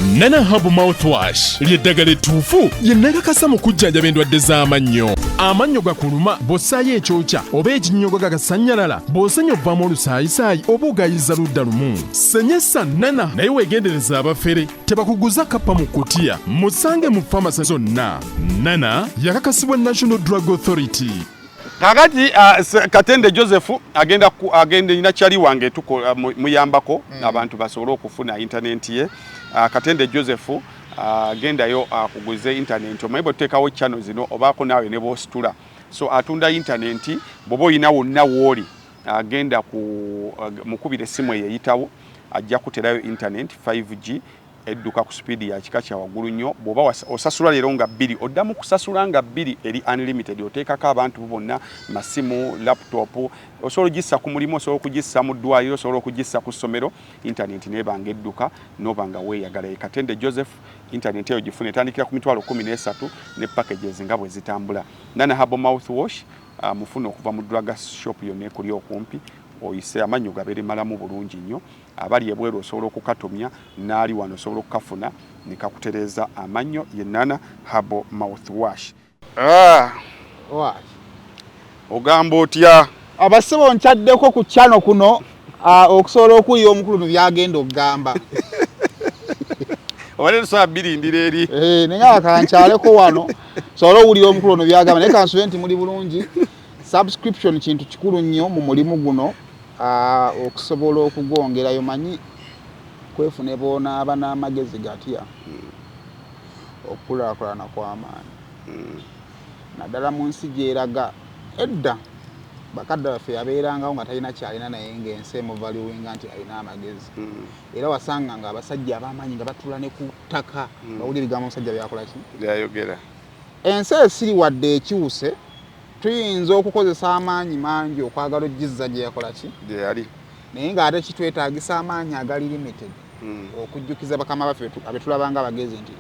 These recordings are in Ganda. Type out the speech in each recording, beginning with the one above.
Nana Herbal Mouthwash ly'eddagala ettuufu lye nakakasa mu kujjanjaba endwadde z'amannyo. Amannyo gakuluma bw'ossaayo ekyokya oba ekinnyogo gagasannyalala, bw'osenya ovaamu olusaayisaayi oba ogayiza ludda lumu. Senyesa Nana naye weegendereza abafere tebakuguza kappa mu kutiya. Musange mu famasi zonna. Nana yakakasibwa National Drug Authority. Kakati Katende Joseph agenda agenda ina chali wange tuko muyambako abantu basobole okufuna internet ye. Katende Joseph agendayo akuguze internet, omanyi bwe tuteekawo channel zino obaako naawe ne bw'ositula. So atunda internet, bw'oba olina wonna w'oli, agenda ku mukubira essimu eyo eyitawo, ajja kuterayo internet 5G edduka ku sipiidi ya kika kya waggulu nnyo. Bw'oba osasula leero nga 2, oddamu kusasula nga 2, eri unlimited. Oteekako abantu bonna, masimu, laptop, osobola ogissa ku mulimu, osobola okugissa mu ddwaliro, osobola okugissa ku ssomero, internet neeba nga edduka noba nga weeyagala. Ye Katende Joseph, internet eyo gifuna, etandikira ku mitwalo 13 ne packages nga bwe zitambula. Nana Herbal Mouthwash mufuna okuva mu drug shop yonna ekuli okumpi, oyise amannyo gabeere malamu bulungi nnyo. Abali ebweru osobola okukatumya, n'ali wano osobola okukafuna ne kakutereeza amannyo. Ye Nana Herbal Mouthwash. What? Ogamba otya? Abasebo, nkyaddeko ku channel kuno okusobola okuwulira omukulu no byagenda okugamba. Obadde tusobola birindira eri. Eh, naye nga kankyaleko wano sobole owulira omukulu ono byagamba, naye kansube nti muli bulungi. Subscription kintu kikulu nnyo mu mulimu guno okusobola okugwongerayo. Manyi kwefune boonaaba n'amagezi gatya, okukulaakulana kw'amaanyi, naddala mu nsi gyeraga. Edda bakadde baffe yabeerangawo nga talina kyalina, naye ng'ensi emuvaluwinga nti alina amagezi. Era wasanga nga abasajja ab'amaanyi nga batula ne ku ttaka, bawulira ebigambo omusajja byakola ki. Byayogera. Ensi esiri wadde ekyuse, tuyinza okukozesa amaanyi mangi okwagala ogizza gye yakola ki, gye yali, naye ng'ate kitwetaagisa amaanyi agali limited okujjukiza bakama baffe abetulabanga abagezi nti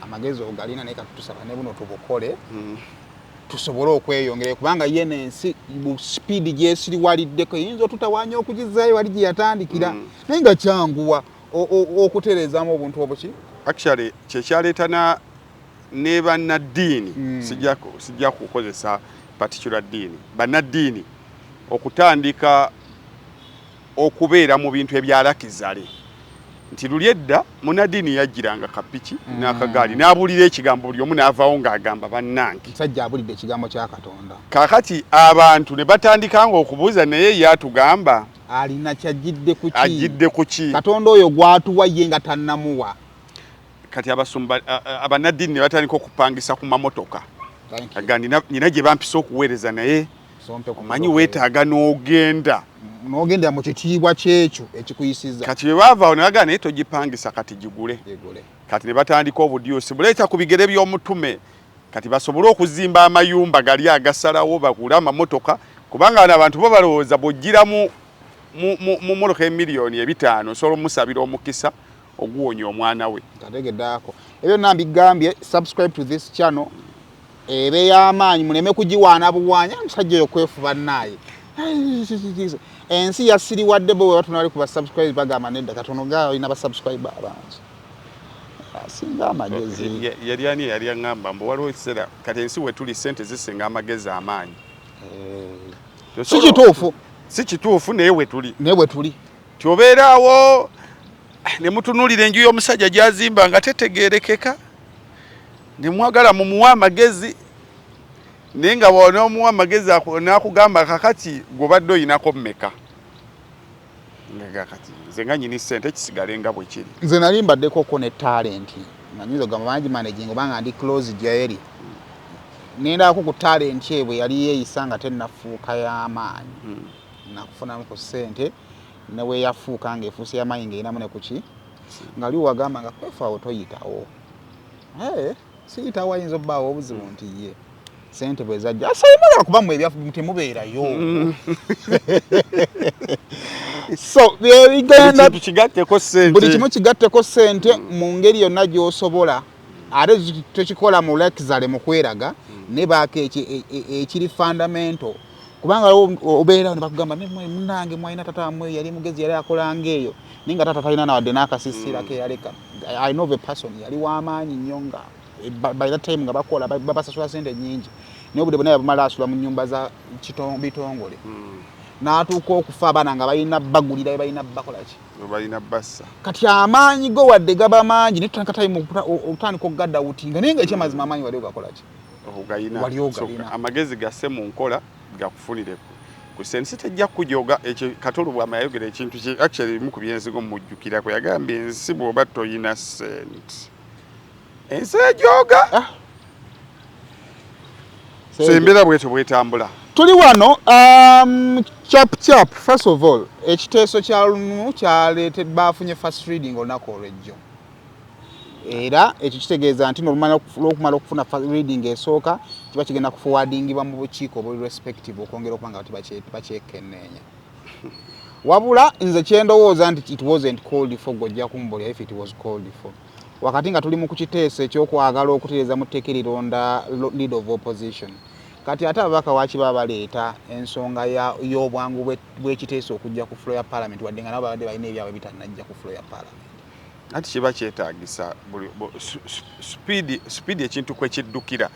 amagezi ogalina, naye katutusaba ne buno tubukole tusobole okweyongera, kubanga ye n'ensi mu sipiidi gyesiriwaliddeko eyinza otutawaanya okugizaayo wali gye yatandikira. Naye nga kyanguwa okutereezaamu obuntu obuki. Actually kyekyaleeta na ne bannaddiini, sijja kukozesa particular ddiini, bannaddiini okutandika okubeera mu bintu ebyalakizale, nti luli edda munnaddiini yajjiranga kapiki n'akagaali n'abuulira ekigambo, buli omu n'avaawo ng'agamba, "Bannange, musajja abulidde ekigambo kya Katonda." Kaakati abantu ne batandikanga okubuuza, naye ye atugamba alina kyajjidde ku ki? Ajjidde ku ki? Katonda oyo gwatuwa ye nga tannamuwa. Kati abasumba, abannaddiini ne batandika okupangisa ku mamotoka. Thank you. Aga nina gye bampisa okuweereza, naye Sompe ku omanyi motoka. Weetaaga n'ogenda. N'ogendera mu kitiibwa kyekyo ekikuyisiza. Kati bwe baavaawo ne bagamba, naye togipangisa, kati gigule. Gigule. Kati ne batandika obudyusi buleeta ku bigere by'omutume, kati basobole okuzimba amayumba gali agasalawo, bagule amamotoka, kubanga bano abantu bo balowooza bw'oggyiramu mu motoka emiliyoni 500 osobola omusabira omukisa oguwonya omwana we. Nkategeddeako ebyo byonna mbigambye. Subscribe to this channel, ebe y'amaanyi, muleme kugiwaana buwaanya. Omusajja oyo kwefuba naaye ensi yasiriwadde. Bo bwe batuna bali ku basubscribe bagamba, nedda, katono ga olina basubscribe abangi asinga amagezi. Yali ani yali aŋŋamba mbu waliwo ekiseera kati ensi wetuli sente zisinga amagezi amaanyi? Si kituufu. Si kituufu, naye wetuli. Naye bwe tuli. Tiobeeraawo ne mutunuulira enju y'omusajja gy'azimba nga tetegeerekeka, ne mwagala mumuwe amagezi, naye nga bw'onoomuwa amagezi n'akugamba, "Kakati gw'obadde oyinako mmeka?" Nga kati nze nga nyini ssente kisigale nga bwe kiri. Nze nali mbaddekoko ne talent nga nyinza okugamba bangi managing obanga ndi close gyeri, nendako ku talent eyo bwe yali yeeyisa nga tennafuuka y'amaanyi, nakufunamu ku ssente, ne weyafuuka ng'efuuse y'amaanyi ng'erinamu ne kuki, nga li wagamba nga kwefu awo toyitawo. Hey, siyitawo, ayinza obbaawo obuzibu nti ye sente bwe zajja asaimala kuba mwe ebyafu temubeerayo. So byebigenda. Kintu kigatteko ssente. Buli kimu kigatteko ssente mu ngeri yonna gy'osobola, ate tekikola mu luxury, mu kweraga, ne baako ekiri fundamental. Kubanga obeera ne bakugamba, "Munnange mwalina tata wammwe yali mugezi, yali akolanga eyo, naye nga tata talina nawadde n'akasisira ke yaleka." I know the person, yali w'amaanyi nnyo, nga by that time nga bakola, babasasula sente nnyingi, naye obudde bwonna yabumala asula mu nnyumba za bitongole. N'atuuka okufa, abaana nga balina bagulira, balina bakola ki. Balina bassa. Kati amaanyi go wadde gaba mangi, naye tutandika time okutandika okugadoubtinga, naye nga ekyamazima amaanyi wali ogakola ki? Ogayina. Wali ogalina. So, amagezi gasse mu nkola gakufunire ku sensi, tejja kujoga. Ekyo Katolu bwama yayogera ekintu ki, actually bimu ku byenzigo mujjukirako, yagambye ensi bw'oba toyina sente, ensi ejoga. Ah. So embeera bwetyo bwetambula. Tuli wano chap chap. First of all, ekiteeso kya lumu kyaleete, bafunye first reading olunaku olwejjo, era ekyo kitegeeza nti olwokumala okufuna first reading esooka, kiba kigenda kuforwardingibwa mu bukiiko obuli respective okwongera okuba nga bakyekenneenya. Wabula nze kyendowooza nti it wasn't called for. Gojja kumbolya if it was called for. Wakati nga tuli mu kukiteesa ekyokwagala okutereeza mu tteeka erironda leader of opposition, kati ate ababaka waki baba baleeta ensonga y'obwangu bw'ekiteeso okujja ku floor ya parliament, wadde nga nabo babadde balina ebyabwe bitannajja ku floor ya parliament? Anti kiba kyetaagisa speed ekintu kwe kiddukira.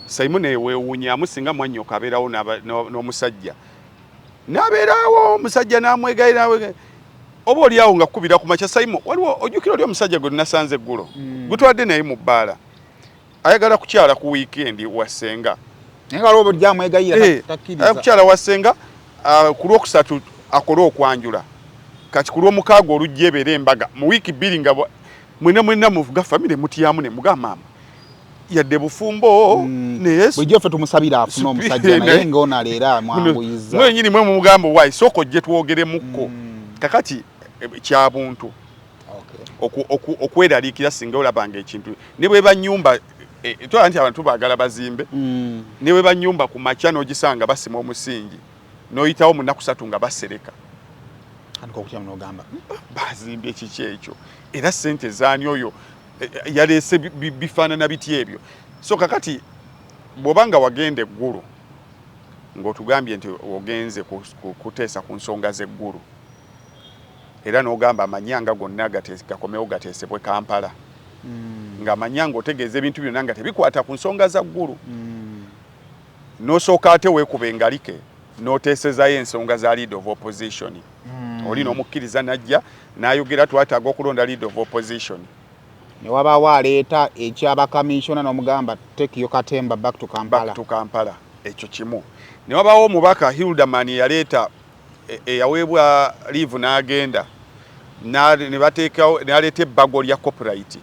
Saimu neweewuunyamu singa mwannyoko abeerawo n'omusajja, n'abeerawo omusajja n'amwegayira, oba oliawo nga kkubira ku makya. Saimu, waliwo ojjukira oli omusajja gwe nasanze eggulo, gwe twadde naye mu bbaala, ayagala kukyala ku wiikendi wa ssenga. Naye nga waliwo bulijjo amwegayira, takkiriza. Kukyala wa ssenga ku lwokusatu akole okwanjula, kati ku lwomukaaga olujja ebeera embaga, mu wiiki 2 nga mwena mwena muvuga famire mutyamu ne mugamba maama yadde bufumbo, naye Bulijjo ffe tumusabira afune omusajja, naye ng'ono leero amwanguyiza. Mwenyini mwe mumugamba, waayi sooka ojje twogeremukko. Kakati kya buntu okweraliikira singa olabanga ekintu ne bweba nyumba, twala nti abantu baagala bazimbe, ne bweba nyumba ku makya n'ogisanga basima omusingi, n'oyitawo mu nnaku 3 nga basereka. Tandika okutya n'ogamba, Bazimbye kiki ekyo? Era sente zaani oyo yaleese bifaanana biti ebyo? So kakati bw'oba nga wagenda eggulu ng'otugambye nti ogenze kuteesa ku nsonga z'eggulu, era n'ogamba amanyanga gonna gakomewo gateesebwe Kampala, ng'amanyanga otegeeza ebintu byonna nga tebikwata ku nsonga za ggulu, n'osooka ate weekuba engalike n'oteesezayo ensonga za leader of opposition, oli n'omukkiriza n'ajja n'ayogera, twetaaga okulonda leader of opposition. Ne wabaawo aleeta ekyabakamissiona n'omugamba, "Take your katemba back to Kampala." Back to Kampala. Ekyo kimu. Ne wabaawo omubaka Hilderman yaleeta eyaweebwa leave n'agenda ne bateekawo, n'aleeta ebbago lya copyright,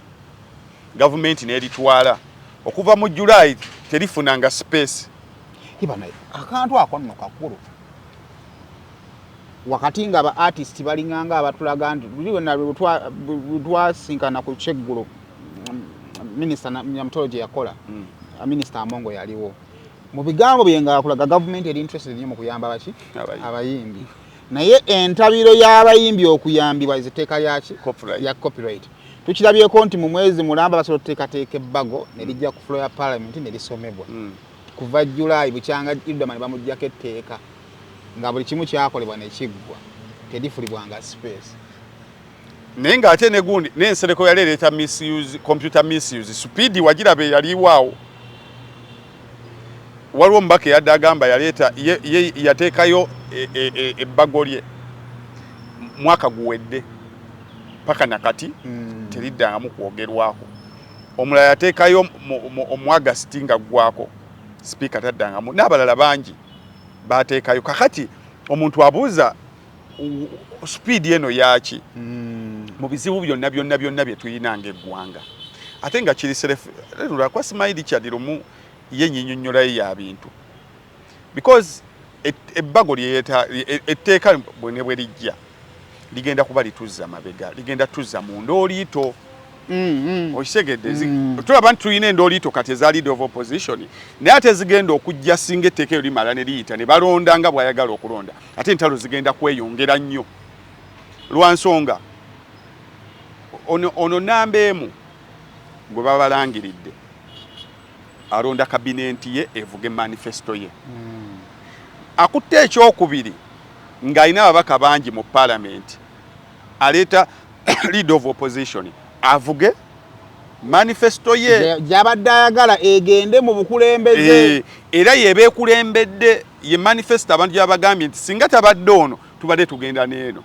gavumenti n'eritwala okuva mu July, terifunanga space. Iba naye akantu ako nno kakulu, wakati nga aba artist balinganga abatulaga nti luli lwena lwe twasinkana ku kyeggulo, minisita Nyamutoro gye yakola, minisita Amongo yaliwo. Mu bigambo bye nga akulaga gavumenti eri interested nnyo mu kuyamba baki? Abayimbi. Abayimbi. Naye entabiro y'abayimbi okuyambibwa eziteeka lyaki? Copyright. Ya copyright. Tukirabyeko nti mu mwezi mulamba basobola okuteekateeka ebbago ne lijja ku floor ya parliament ne lisomebwa. Kuva July bukyanga Hilderman bamugjako etteeka, nga buli kimu kyakolebwa ne kiggwa, terifulibwanga space. Naye ng'ate ne gundi n'ensereko yali ereeta misuse, computer misuse, speed wagiraba eyaliiwaawo. Waliwo omubaka eyadde agamba yaleeta ye yateekayo ebbago lye mwaka guwedde, paka nakati teriddangamu kwogerwako. Omulala yateekayo mu August nga ggwako, sipiika taddangamu, n'abalala bangi bateekayo. Kakati omuntu abuuza, speed eno yaaki mu bizibu byonna byonna byonna bye tulina ng'eggwanga, ate nga kiri self lwakuba simanyi Richard Lumu ye nyinyonnyolayo ya bintu, because ebbago lyeyeta etteeka ne bwe lijja ligenda kuba lituzza mabega, ligenda tuzza mu ndooliito. Okitegedde? Tulaba nti tulina endooliito kati eza leader of opposition, naye ate zigenda okujja singa etteeka eryo limala ne liyita ne balonda nga bw'ayagala okulonda, ate entalo zigenda kweyongera nnyo lwa nsonga ono namba emu gwe babalangiridde alonda kabinenti ye evuge manifesto ye. Akutte ekyokubiri ng'alina ababaka bangi mu parliament, aleeta leader of opposition avuge manifesto ye gyabadde ayagala egende mu bukulembeze. Era yeba ekulembedde ye manifesto abantu gyabagambye nti singa tabadde ono tubadde tugenda n'eno.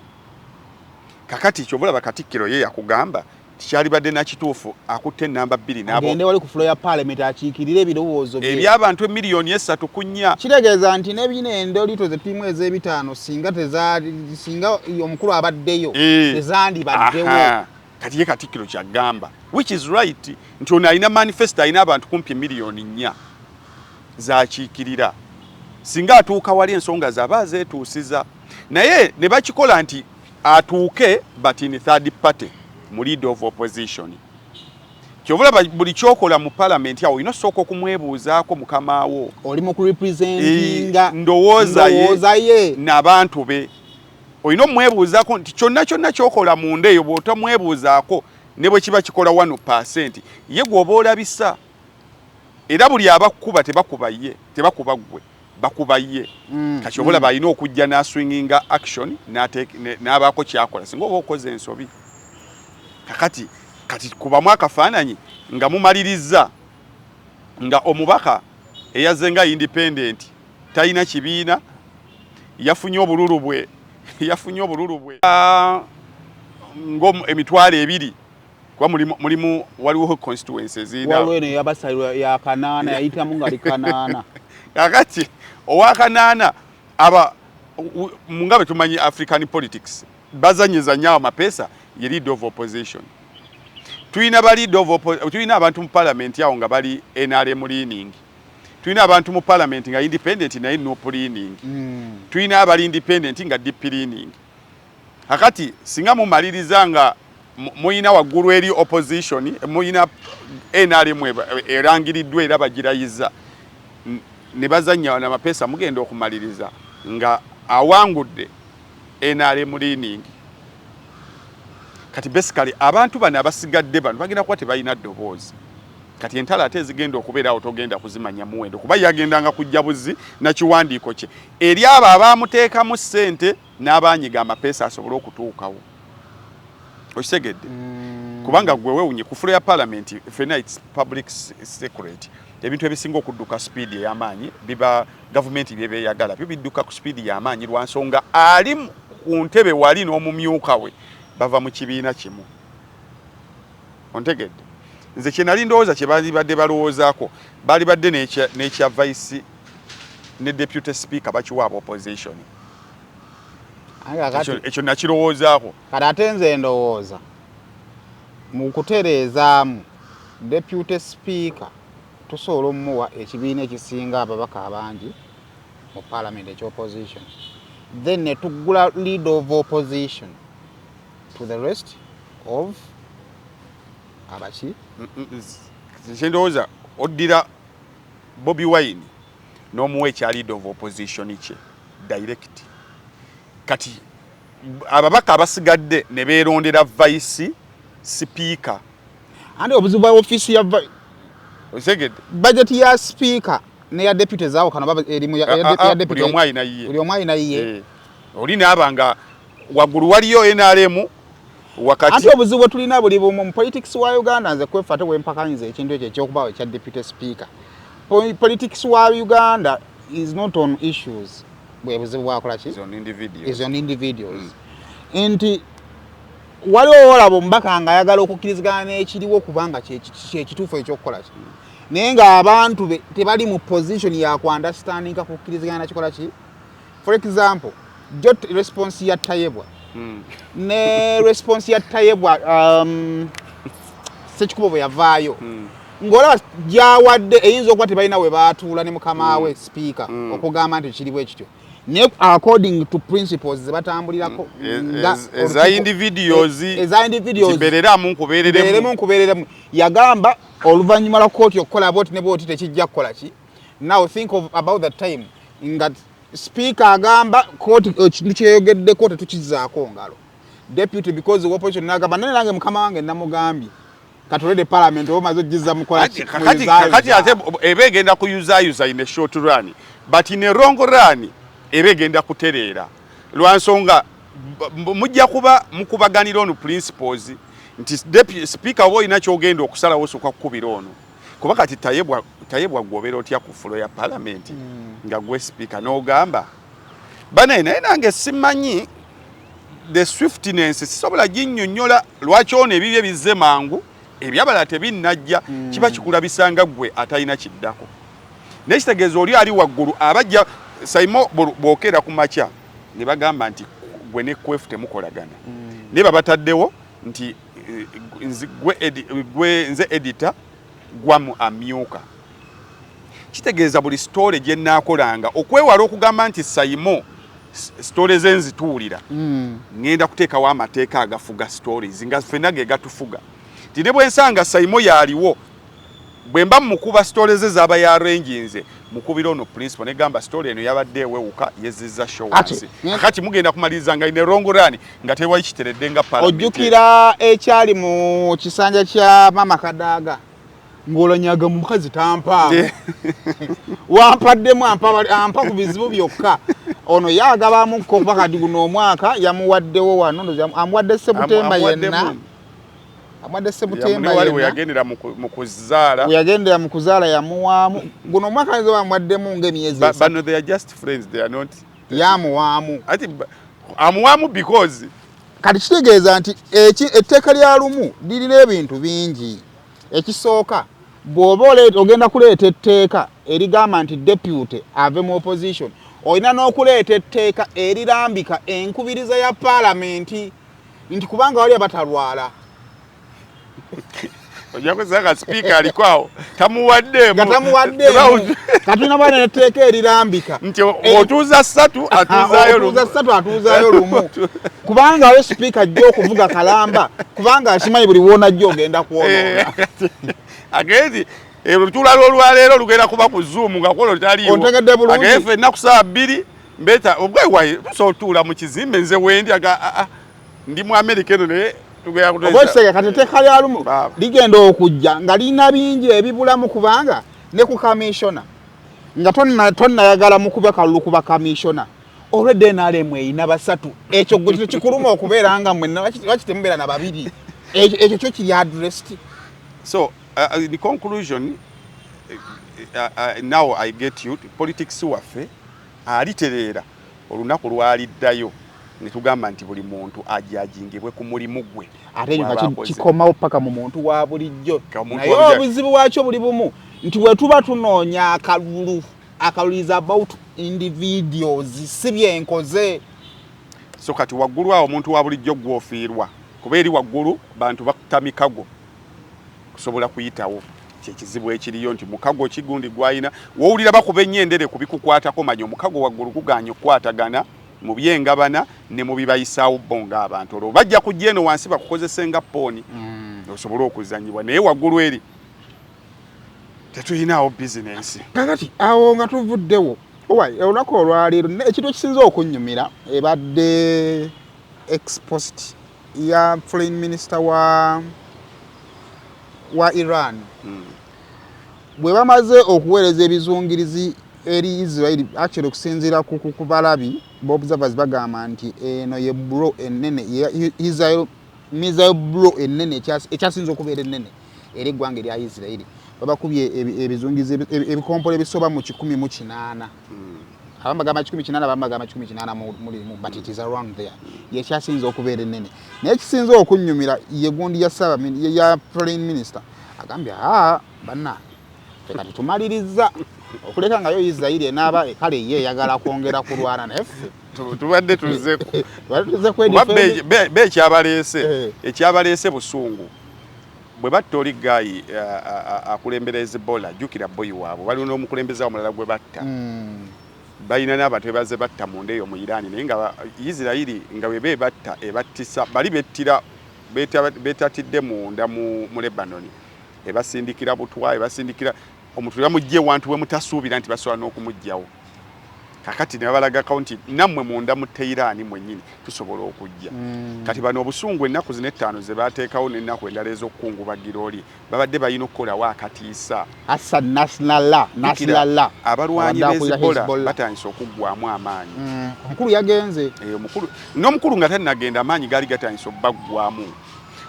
Kakati kyobulaba Katikkiro ye yakugamba tikyalibadde nakituufu akutte enamba 2 nabo agende wali ku floor ya parliament akiikirire ebirowoozo bye eby'abantu emiliyoni 3 ku 4. Kitegeeza nti n'ebina endolito ze tulimu ez'ebitaano singa tezaali, singa omukulu abaddeyo, tezandibaddewo. Aha. Kati ye Katikkiro kyagamba, which is right, nti ono alina manifesto, alina abantu kumpi miliyoni 4 zakiikirira, singa atuuka wali ensonga zaaba azeetuusiza. Naye ne bakikola nti atuuke but in third party mu leader of opposition. Kyova olaba buli kyokola mu parliament awo olina osooka okumwebuuzaako mukamaawo. Oli mu kurepresentinga ndowooza ye. Ndowooza ye. N'abantu be olina omwebuuzaako nti kyonna kyonna kyokola munda eyo bw'otamwebuuzaako ne bwe kiba kikola 1% ye gw'oba olabisa, era buli abakuba tebakuba ye, tebakuba ggwe, bakuba ye. Kati oba olaba alina okujja n'aswinginga action n'abaako kyakola singa oba okoze ensobi. Kakati kati kubamu akafaananyi nga mumaliriza nga omubaka eyazze nga independent, talina kibiina, yafunye obululu bwe 20,000, kuba mulimu waliwo constituencies ezirina Waliwo eno eyabasalirwa ya kanaana, yayitamu nga li kanaana. Kakati owakanaana aba nga bwe tumanyi African politics, bazanyiza nnyo amapeesa, ye leader of opposition. Tulina abantu mu parliament awo nga bali NRM leaning, tulina abantu mu parliament nga independent naye NUP leaning, tulina abali independent nga DP leaning. Kakati singa mumaliriza nga muyina waggulu eri opposition, muyina NRM erangiriddwa era bagirayiza, ne bazannya namapeesa, mugenda okumaliriza nga awangudde NRM leaning. Kati basically abantu bano abasigadde bano bagenda kuba tebalina ddoboozi. Kati entalo ate ezigenda okubeerawo togenda kuzimanya muwendo, kuba yagendanga kujja buzi nakiwandiiko kye eri abo abamuteekamu ssente n'abanyiga amapeesa asobole okutuukawo. Okitegedde? Kubanga gwe wewunye ku floor ya parliament fena, it's public secret, ebintu ebisinga okudduka speed ey'amaanyi biba gavumenti byebeeyagala byo bidduka ku speed y'amaanyi lwa nsonga ali ku ntebe wali n'omumyuka we bava mu kibiina kimu. Ontegedde? Nze kye nali ndowooza kye balibadde balowoozaako, baali badde n'ekya vice ne deputy speaker bakiwa aba opposition. Ekyo nakirowoozaako. Kati ate nze ndowooza mu kutereezaamu, deputy speaker tusobola omuwa ekibiina ekisinga ababaka abangi mu parliament ekyopposition, then ne tuggula leader of opposition to the rest of abaki. Kyendowooza, oddira Bobi Wine n'omuwa ekya leader of opposition kye direct. Kati ababaka abasigadde ne beerondera vice speaker. Andi obuzibu bwa ofiisi ya Otegedde? Budget ya speaker neya deputy zaawukana erimu. Buli omu alina yiye. Buli omu alina yiye. Oli naaba nga waggulu waliyo NRM, wakati Anti obuzibu bwe tulina buli bumu mu politics wa Uganda, nze kwefa ate wempakaniza ekintu ekyo ekyokubaawo ekya deputy speaker. Politics wa Uganda is not on issues, bwe buzibu bwakola ki? Is on individuals. Is on individuals. Nti waliwo olaba omubaka nga ayagala okukkirizigana n'ekiriwo kubanga kyekituufu ekyokukola ki, naye ng'abantu be tebali mu position ya kuunderstandinga kukkirizigana nakikola ki. For example, jo response ya Tayebwa ne response ya Tayebwa, Sekikubo bwe yavaayo, ng'olaba gyawadde eyinza okuba tebalina we baatuula ne mukama we speaker okugamba nti kiri bwe kityo, naye according to principles ze batambulirako nga eza individuals. Eza individuals. Mbeereramu nkubeereremu. Mbeeremu nkubeereremu. Yagamba oluvannyuma lwa kooti okukola bwoti ne bwoti tekijja kukola ki. Now think of about the time nga speaker agamba kooti ekintu kyeyogeddeko tetukizaako ngalo, deputy because opposition nagamba naye nange mukama wange namugambye katulede parliament oba omaze ogiza mukola ki? Kakati ate eba egenda kuyuzayuza in a short run, but in a long run Eba egenda kutereera lwa nsonga mujja kuba mukubaganira ono principles nti deputy speaker oba olina kyogenda okusalawo osooka kukubira ono, kuba kati Tayebwa gw'obeera otya ku floor ya parliament nga gwe speaker n'ogamba banaye, naye nange simanyi the swiftness, sisobola ginnyonnyola lwaki ono ebibye bizze mangu, ebyabalala tebinnajja. Kiba kikulabisanga ggwe atalina kiddako, naye kitegeeza oli ali waggulu abajja saimo bw'okeera ku makya ne bagamba nti gwe ne Kwefu temukolagana, naye babataddewo nti gwe nze editor gwamu amyuka, kitegeeza buli story gye nnaakolanga okwewala okugamba nti Saimo story ze nzituulira, ŋŋenda kuteekawo amateeka agafuga stories nga ffenna ge gatufuga, nti ne bwe nsanga Saimo yaaliwo, bwe mba mukuba story ze zaba yarenjinze, mukubira ono principal negamba story eno yabadde ewewuka, yezizza show wansi. Kakati mugenda kumaliriza nga in long run nga tewali kiteredde nga parliament. Ojjukira ekyali mu kisanja kya Mama Kadaaga, ng'olanyaga mu mukazi tampaamu, wampaddemu ampa ku bizibu byokka. Ono ye agabamuko kuba kati guno omwaka yamuwaddewo wano, amuwadde Sebutemba yenna, amuwadde Sebutemba yenna. Yagendera mu kuzaala. We yagendera mu kuzaala yamuwaamu. Guno omwaka ayinza bamuwaddemu ng'emyezi. Bano they are just friends, they are not. Yamuwaamu. Ati amuwaamu because Kati kitegeeza nti etteeka lya Lumu lirina ebintu bingi. Ekisooka, bw'oba ogenda kuleeta etteeka erigamba nti deputy ave mu opposition, olina n'okuleeta etteeka erirambika enkubiriza ya paalamenti, nti kubanga wali abatalwala. Ojja kusanga sipiika aliko awo tamuwaddeemu. Nga tamuwaddeemu. Katulina bwana netteeka erirambika nti otuuza ssatu atuuzaayo lumu. Otuuza ssatu atuuzaayo lumu, kubanga awo sipiika ajja okuvuga kalamba, kubanga akimanyi buli woonajja ogenda kwonoona. Agenzi olutuula lwolwaleero lugenda kuba ku Zoom nga kwolwo taliiwo. Ontegedde bulungi. Agende ffenna ku saa 2 mbeeta obwewaye tusobola otuula mu kizimbe, nze wendi aga ndi mu Amerika eno, naye tugenda oba okisege. Kati etteeka lya Lumu ligenda okujja nga lirina bingi ebibulamu, kubanga ne ku kamishona nga tonnayagala mukuba kalulu kuba kamishona, olwedde NRM erina basatu. Ekyo gwe tekikuluma okubeera nga mwenna lwaki temubeera na babiri? Ekyo kyo kiri addressed. So the conclusion, now I get you. Politics waffe alitereera olunaku lwaliddayo ne tugamba nti buli muntu ajajingibwe ku mulimu gwe. Ate ekyo nga Bw'aba akoze. Kikomawo paka mu muntu wa bulijjo. Ka omuntu Naye wa bulijjo. Obuzibu bwakyo buli bumu nti bwe tuba tunoonya akalulu, akalulu is about individuals, si byenkoze. So kati waggulu awo omuntu wa bulijjo gwofiirwa, kuba eri waggulu bantu bakuta mikago kusobola kuyitawo. Kyekizibu ekiriyo nti mukago kigundi gwayina wowulira bakuba ennyo endere ku bikukwatako, manya omukago waggulu guganye okukwatagana mu byengabana ne mu bibayisaawo bo ng'abantu. Olwo bajja kujja eno wansi bakukozese nga pawn osobole okuzanyibwa, naye waggulu eri tetuyinaawo bizinensi. Kakati awo nga tuvuddewo, owa olunaku olwaleero ekintu ekisinza okunnyumira ebadde X post ya foreign minister wa Iran. Bwe bamaze okuweereza ebizungirizi eri Israel, actually okusinziira ku balabi observers bagamba nti eno ye blow ennene Israel missile blow ennene ekyasinze okubeera ennene eri eggwanga erya Israeli. Babakubye ebizungizi ebikompola ebisoba mu 108. Abamu bagamba 108, abamu bagamba 181, but it is around there. Yekyasinze okubeera ennene. Naye ekisinze okunyumira ye gundi ya saba ya foreign minister agambye, aa banna ffe kati tumaliriza okuleka nga yo Israeli enaaba kale ye eyagala kwongera kulwana, naye ffe Tubadde tuze tubadde tuze kuba kwedefend. Be ekyabaleese ekyabaleese busungu bwe batta oli guy akulembera Hezbollah. Jjukira boyi waabwe waliwo n'omukulembeze omulala gwe batta. Balina n'abantu bebaze batta munda eyo mu Iran, naye nga Isirayiri nga bwe bebatta ebattisa bali bettira betatidde munda mu Lebanon, ebasindikira butwa, ebasindikira omuntu bamugje ewantu we mutasuubira nti basobola n'okumuggyawo. Kakati ne babalagako nti nammwe munda mu Tehran mwennyini tusobola okujja. Kati bano obusungu ennaku zino ettaano ze baateekawo n'ennaku endala ez'okukungubagira oli babadde balina okukolawo akatiisa. Hassan Nasrallah, Jjukira Nasrallah abalwanyi abadde akulira b'Hezbollah Hezbollah. batandise okuggwamu amaanyi. Omukulu yagenze. Omukulu n'omukulu nga tannagenda amaanyi gaali gatandise obbaggwamu.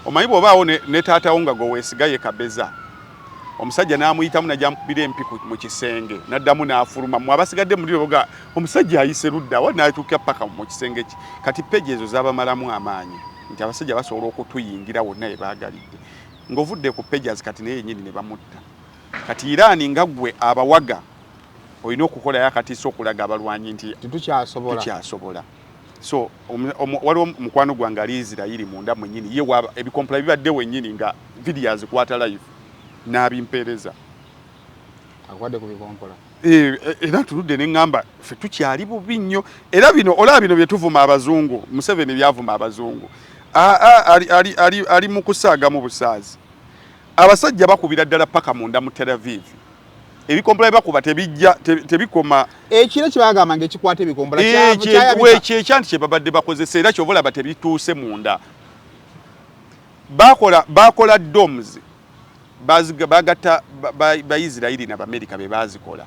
Omanyi bw'obaawo ne taatawo nga gwe weesiga ye Kabeza, omusajja n'amuyitamu n'ajja amukubira empi mu kisenge n'addamu n'afuluma, mmwe abasigadde muli oga omusajja ayise ludda wa n'atuuka paka mu kisenge kye. Kati peji ezo zaabamalamu amaanyi nti abasajja basobola okutuyingira wonna we baagalidde. Ng'ovudde ku pages kati naye yennyini ne bamutta. Kati Iran nga ggwe abawaga olina okukolayo akatiisa okulaga abalwanyi nti Tetukyasobola. Tukyasobola. So waliwo mukwano gwange ali Isirairi munda mwennyini, ye ebikompula bibadde wennyini nga video azikwata live n'abimpeereza. Akwadde ku bikompola. Era ntuludde ne ŋŋamba ffe tukyali bubi nnyo, era bino olaba bino bye tuvuma abazungu, Museveni byavuma abazungu. Ali mu kusaaga mu busaazi. Abasajja bakubira ddala paka munda mu Tel Aviv. Ebikompola bye bakuba tebijja, tebikoma. Ekiro kye bagamba ng'ekikwata ebikompola kyayabika. Ekyo ekyanti kye babadde bakozesa, era ky'ova olaba tebituuse munda. Bakola domes. Bagatta ba Isirairi n'Abamerika be baazikola.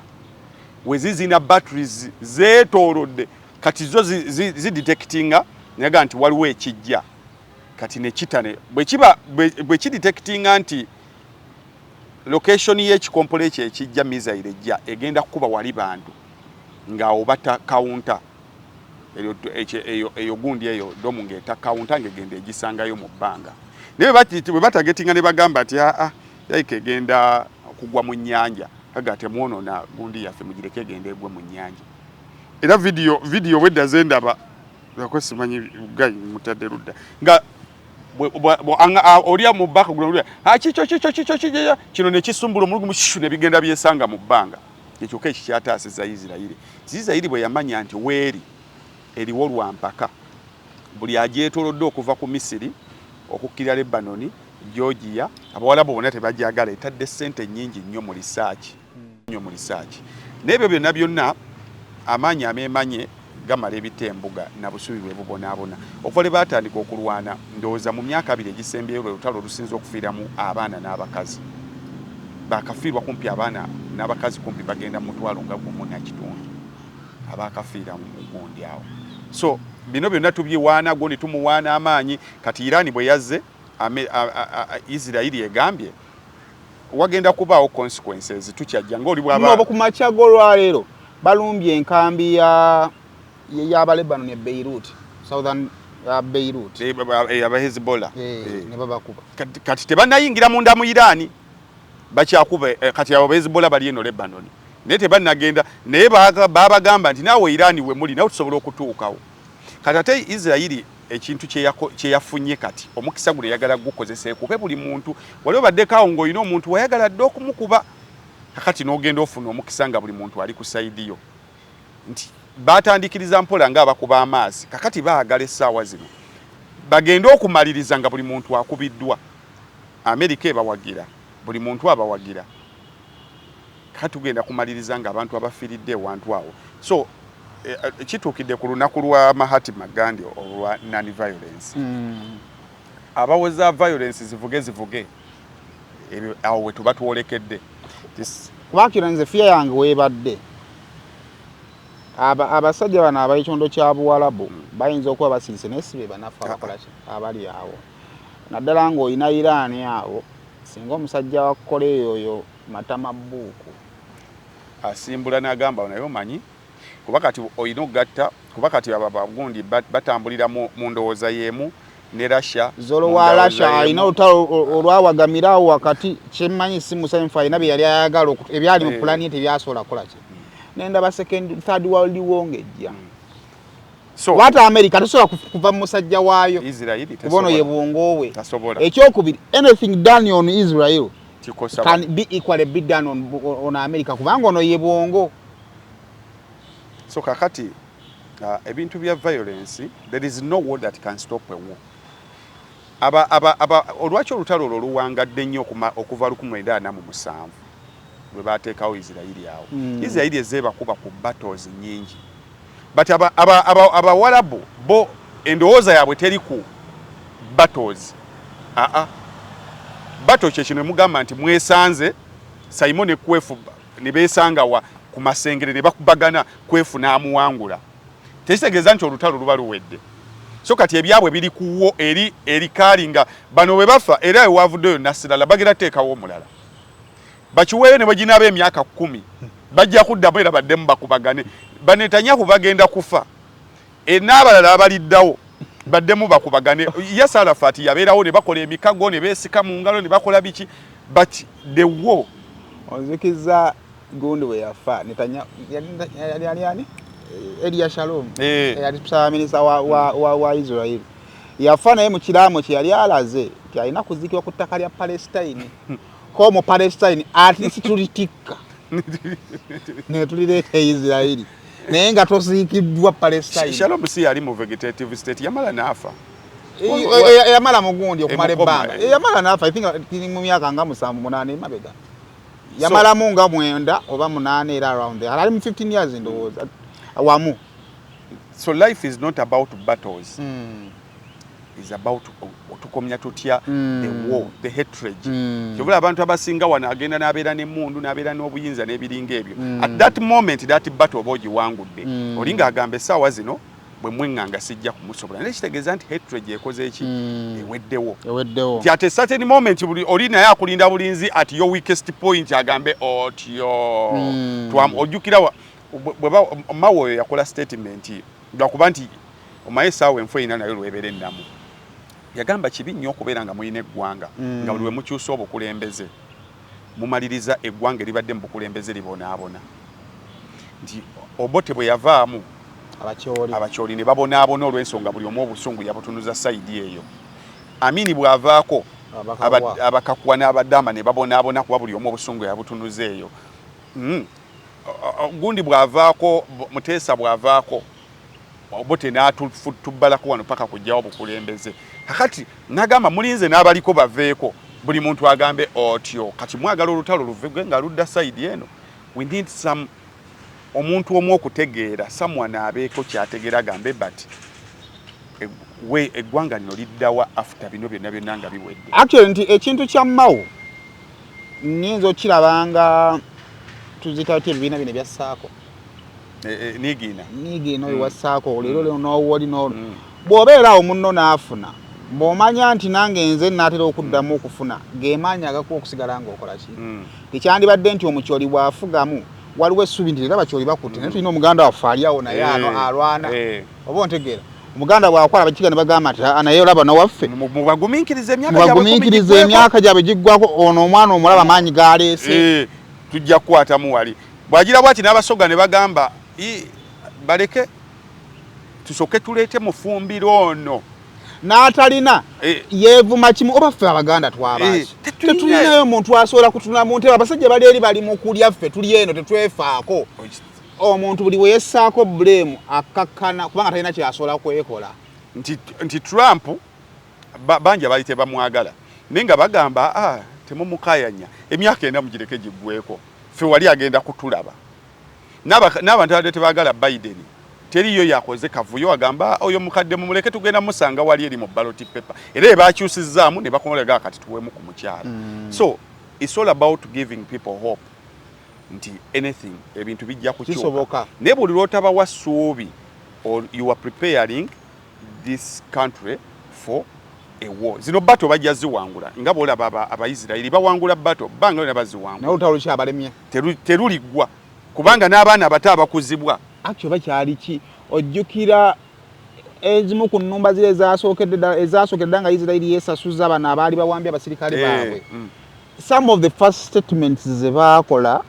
We zizina batteries zeetoolodde, kati zo zidetectinga naga nti waliwo ekijja. Kati ne kitane bwe kiba, bwe kidetectinga nti location y'ekikompola ekyo ekijja missile ejja egenda kukuba wali bantu ng'awo bata counter. Eyo gundi eyo domu ng'eta counter ng'egenda egisangayo mu bbanga. Naye bwe batagetinga ne bagamba nti aa yayika egenda kugwa mu nnyanja, aga temwonoona gundi yaffe mugireke egende egwe mu nnyanja. Era video bwedda ze ndaba, lwako simanyi guy mutadde ludda nga oli mu background olya, ha, kikyo, kikyo, kikyo, kikyo, kino ne kisumbula omulugu mushu ne bigenda byesanga mu bbanga. Ekyo kyokka ekikyataasiza Isirayiri. Isirayiri bwe yamanya nti weeri eriwo lwa mpaka, buli agyetoolodde okuva ku Misiri okukkirira Lebanoni, Georgia, Abawalabu bonna tebagyagala, etadde ssente nnyingi nnyo mu research, nnyo mu research. N'ebyo byonna byonna amaanyi ameemanye gamala ebita embuga na busubi bwe bubonaabona. Okuva lwe baatandika okulwana, ndowooza mu myaka 2 egisembyeyo lwe lutalo olusinze okufiiramu abaana n'abakazi. Baakafiirwa kumpi abaana n'abakazi kumpi bagenda mu mutwalo nga gumu na kitundu abaakafiira mu gundi awo. So bino byonna tubiwaana, gundi tumuwaana amaanyi. Kati Iran bwe yazze, Isirairi egambye wagenda kubaawo consequences, tukyajja ng'oli bw'aba No, ku makya g'olwaleero balumbye enkambi y'Abalebanon e Beirut, southern Beirut. Aba Hezbollah. Ne babakuba. Kati tebannayingira munda mu Iran, bakyakuba, kati abo Hezbollah bali eno Lebanon, naye tebannagenda, naye babagamba nti naawe Iran we muli nawe tusobola okutuukawo. Kati ate Isirairi ekintu kye yafunye kati omukisa guno eyagala gukozesa ekube buli muntu. Wali obaddeko awo ng'olina omuntu wayagala dde okumukuba, kakati n'ogenda ofuna omukisa nga buli muntu ali ku sayidi yo, nti batandikiriza mpola ng'abakuba amaazi. Kakati baagala essaawa zino bagende okumaliriza nga buli muntu akubiddwa. Amerika ebawagira, buli muntu abawagira. Kakati tugenda kumaliriza ng'abantu abafiiridde ewantu awo. So kituukidde ku lunaku lwa Mahatma Gandhi olwa non violence. Abawoza violence zivuge zivuge, ebyo awo we tuba twolekedde. Kubakira nze fear yange weebadde abasajja bano ab'ekyondo kya Buwalabu bayinza okuba basirise, naye si be banafu abakola ki abali awo, naddala ng'olina Iran awo. Singa omusajja wa Korea oyo matama bbuuku asimbula n'agamba naye omanyi kuba kati olina okugatta, kuba kati abo abagundi batambulira mu ndowooza y'emu ne Russia. Zolo wa Russia alina olutalo olwawagamira awo wakati. Kyemmanyi si musanyufu, alina bye yali ayagala ebyali mu pulani ye tebyasobola kukola ki, nendaba second third world war ng'ejja. So Lwata America tosobola kuva mu musajja waayo, Israeli kuba ono ye bwongo bwe. Tasobola. Ekyokubiri, anything done on Israel kikosa can be equally be done on America, kubanga ono ye bwongo. So kakati ebintu bya violence, there is no war that can stop a war. Aba olwaki olutalo olwo luwangadde nnyo okuva 1947 lwe baateekawo Isirairi awo. Isirairi ezze ebakuba ku battles nnyingi. But Abawarabu bo endowooza yaabwe teri ku battles. Aa, battle kyekino emugamba nti mwesanze Saimo ne Kwefu ne beesanga wa ku Masengere ne bakubagana, Kwefu n'amuwangula, tekitegeeza nti olutalo luba luwedde. So kati ebyabwe biri kuwo eri erikaali nga bano bwe bafa, era ewavuddeyo Nasirala bagenda teekawo omulala bakiweeyo, ne bwe ginaaba emyaka 10 bajja kuddamu era baddemu bakubagane. Banetanyahu bagenda kufa, n'abalala abaliddawo baddemu bakubagane. Yasser Arafat yabeerawo ne bakola emikago ne beesika mu ngalo ne bakola biki, but the war Onzikiza gundi bwe yafa, yali ani, Elia Shalom, yali ssaabaminisita wa Israel, yafa naye mu kiraamo kye yali alaze nti alina kuziikibwa ku ttaka lya Palestine, ko mu Palestine at least tulitikka ne tulireeta e Israeli, naye nga tosiikiddwa Palestine. Shalom si yali mu vegetative state, yamala n'afa. Yamala mugundi okumala ebbanga, yamala n'afa. I think mu myaka nga 7, 8 emabega, yamalamu nga 9 oba 8, era around there ali mu 15 years ndowooza wamu. So life is not about battles, is about tukomya tutya the war, the hatred. Kyovula abantu abasinga wano agenda n'abeera n'emmundu n'abeera n'obuyinza n'ebiringa ebyo, at that moment that battle oba ogiwangudde, oli ng'agamba essaawa zino bwe mweŋŋanga sijja kumusobola, naye kitegeeza nti hatred ekoze eki? Eweddewo. Eweddewo. Nti at a certain moment buli oli naye akulinda bulinzi at your weakest point agambe otyo. Ojjukira Mao oyo yakola statement lwakuba nti omaye essaawa enfu erina nayo lwebeera ennamu, yagamba kibi nnyo okubeera nga mulina eggwanga nga buli lwe mukyusa obukulembeze mumaliriza eggwanga eribadde mu bukulembeze libonaabona, nti Obote bwe yavaamu Abakyoli, Abakyoli ne babonaabona olw'ensonga buli omu obusungu yabutunuza side eyo. Amini bw'avaako Abakakuwa n'Abadama ne babonaabona kuba buli omu obusungu yabutunuza eyo. Gundi bw'avaako, Muteesa bw'avaako, Obote n'atubbalako wano paka kujjawo obukulembeze. Kakati nagamba mulinze n'abaliko baveeko, buli muntu agambe otyo, kati mwagala olutalo luve nga ludda side eno. We need some omuntu omu okutegeera, someone abeeko kyategeera agambe, but we eggwanga lino liddawa after bino byonna byonna nga biwedde? Actually nti ekintu kya Mao nyinza okirabanga tuzita ti ebibiina bino ebya SACCO. Nigiina. Nigiina oyo wa SACCO leero lero n'owoli n'olwo bw'obeera awo munno n'afuna, bw'omanya nti nange nze naatera okuddamu okufuna, gemaanyi agakuwa okusigala ng'okola ki. Tekyandibadde nti omukyoli bw'afugamu waliwo essuubi nti era bakyoli bakutte, naye tulina omuganda waffe ali awo naye ano alwana. Oba ontegeera, omuganda bw'akola abakiga ne bagamba nti, "Ah, naye olaba nawaffe." Mubagumiikirize emyaka gyabwe. Mubagumiikirize emyaka gyabwe giggwako, ono omwana omulaba maanyi galeese. Tujja kukwatamu wali bwagira bwati n'Abasoga ne bagamba, "I, baleke tusooke tuleete mufumbiro ono." N'atalina yeevuma kimu, oba ffe Abaganda twabaaki? Tetulina. Tetulinayo muntu asobola kutunula mu ntebe. Abasajja bali eri bali mu kulya, ffe tuli eno tetwefaako. Omuntu buli we yessaako bulemu akkakkana kubanga talina kyasobola kwekola. Nti Trump bangi abaali tebamwagala, naye nga bagamba, ah, temumukayanya, emyaka 4 mugireke giggweko, ffe wali agenda kutulaba. N'abantu abadde tebaagala Biden, teriyo yakoze kavuyo agamba, "Ah, oyo mukadde mumuleke, tugenda musanga wali eri mu ballot paper." Era ebakyusizaamu ne bakomolega kati tuwemu ku mukyala. So it's all about giving people hope nti anything, ebintu bijja kukyuka. Kisoboka. Naye buli lw'otabawa ssuubi or you are preparing this country for a war. Zino battle bajja ziwangula nga bwolaba Abaisirairi bawangula battle banga yona baziwangula. Naye olutalo lukyabalemye. Teruliggwa kubanga n'abaana abato abakuzibwa. Actually bakyali ki, ojjukira ezimu ku nnumba ziri ezasookedde ddala ezasookedde ddala nga Isirairi yeesasuza bano abaali bawambye abasirikale baabwe, some of the first statements ze baakola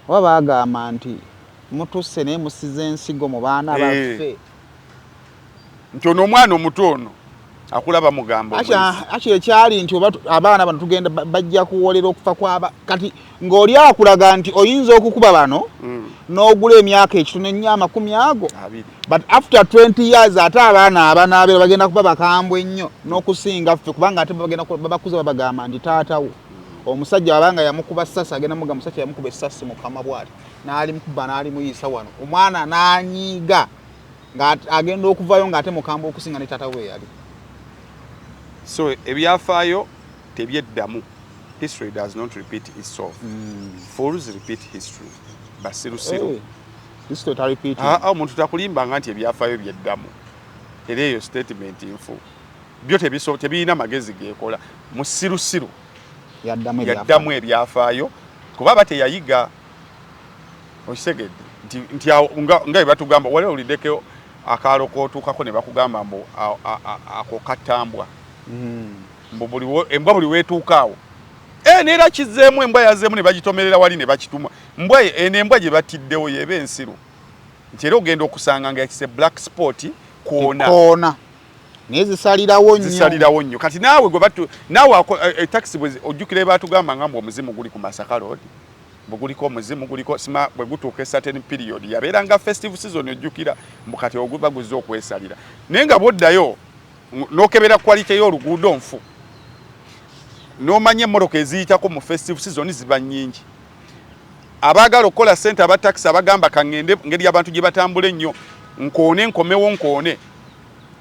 oba baagamba nti mutusse naye musize ensigo mu baana baffe. Nti ono omwana omuto ono akulaba mugamba omwezi. Actually ekyali nti oba abaana bano tugenda bajja kuwolera okufa kwaba kati ng'oli akulaga nti oyinza okukuba bano n'ogula emyaka ekitono ennyo 20 ago, 20. But after 20 years ate abaana abanaabeera bagenda kuba bakambwe ennyo n'okusinga ffe, kubanga ate bagenda babakuza babagamba nti taatawo omusajja wabanga yamukuba sasi, agenda muga musajja yamukuba essasi mukama bwati n'alimukuba n'alimuyisa wano omwana n'anyiiga. Nga agenda okuvayo ng'ate mukambwe okusinga ne taata we yali. So ebyafaayo tebyeddamu. History does not repeat itself. Fools repeat history. Basirusiru. Hey, history ta repeat. Ah, ah, omuntu takulimbanga nti ebyafaayo byeddamu, era eyo statement nfu. Byo tebirina magezi geekola. Musirusiru yaddamu ebyafaayo. Yaddamu ebyafaayo kuba aba teyayiga. Okitegedde nti awo nga bwe batugamba, wali owuliddeko akaalo k'otuukako ne bakugamba mbu ako katambwa, mbu embwa buli weetuuka awo, neera kizzeemu, embwa yazzeemu ne bagitomerera wali ne bakituma. Mbwa eno embwa gye batiddewo yeba ensiru, nti era ogenda okusanga nga yakise black spot kwona. Koona, naye zisalirawo nnyo. Zisalirawo nnyo. Kati naawe gwe batu naawe taxi bwe ojjukira batugamba nga mbu omuzimu guli ku Masaka Road, bwe guliko omuzimu guliko sima, bwe gutuuka e certain period yabeera nga festive season, ojjukira mbu kati oguba guzze okwesalira. Naye nga bw'oddayo n'okebera quality y'oluguudo nfu, n'omanya emmotoka eziyitako mu festive season ziba nnyingi. Abaagala okukola ssente, aba taxi abagamba kaŋŋende ngeri abantu gye batambula ennyo, nkoone nkomewo nkoone,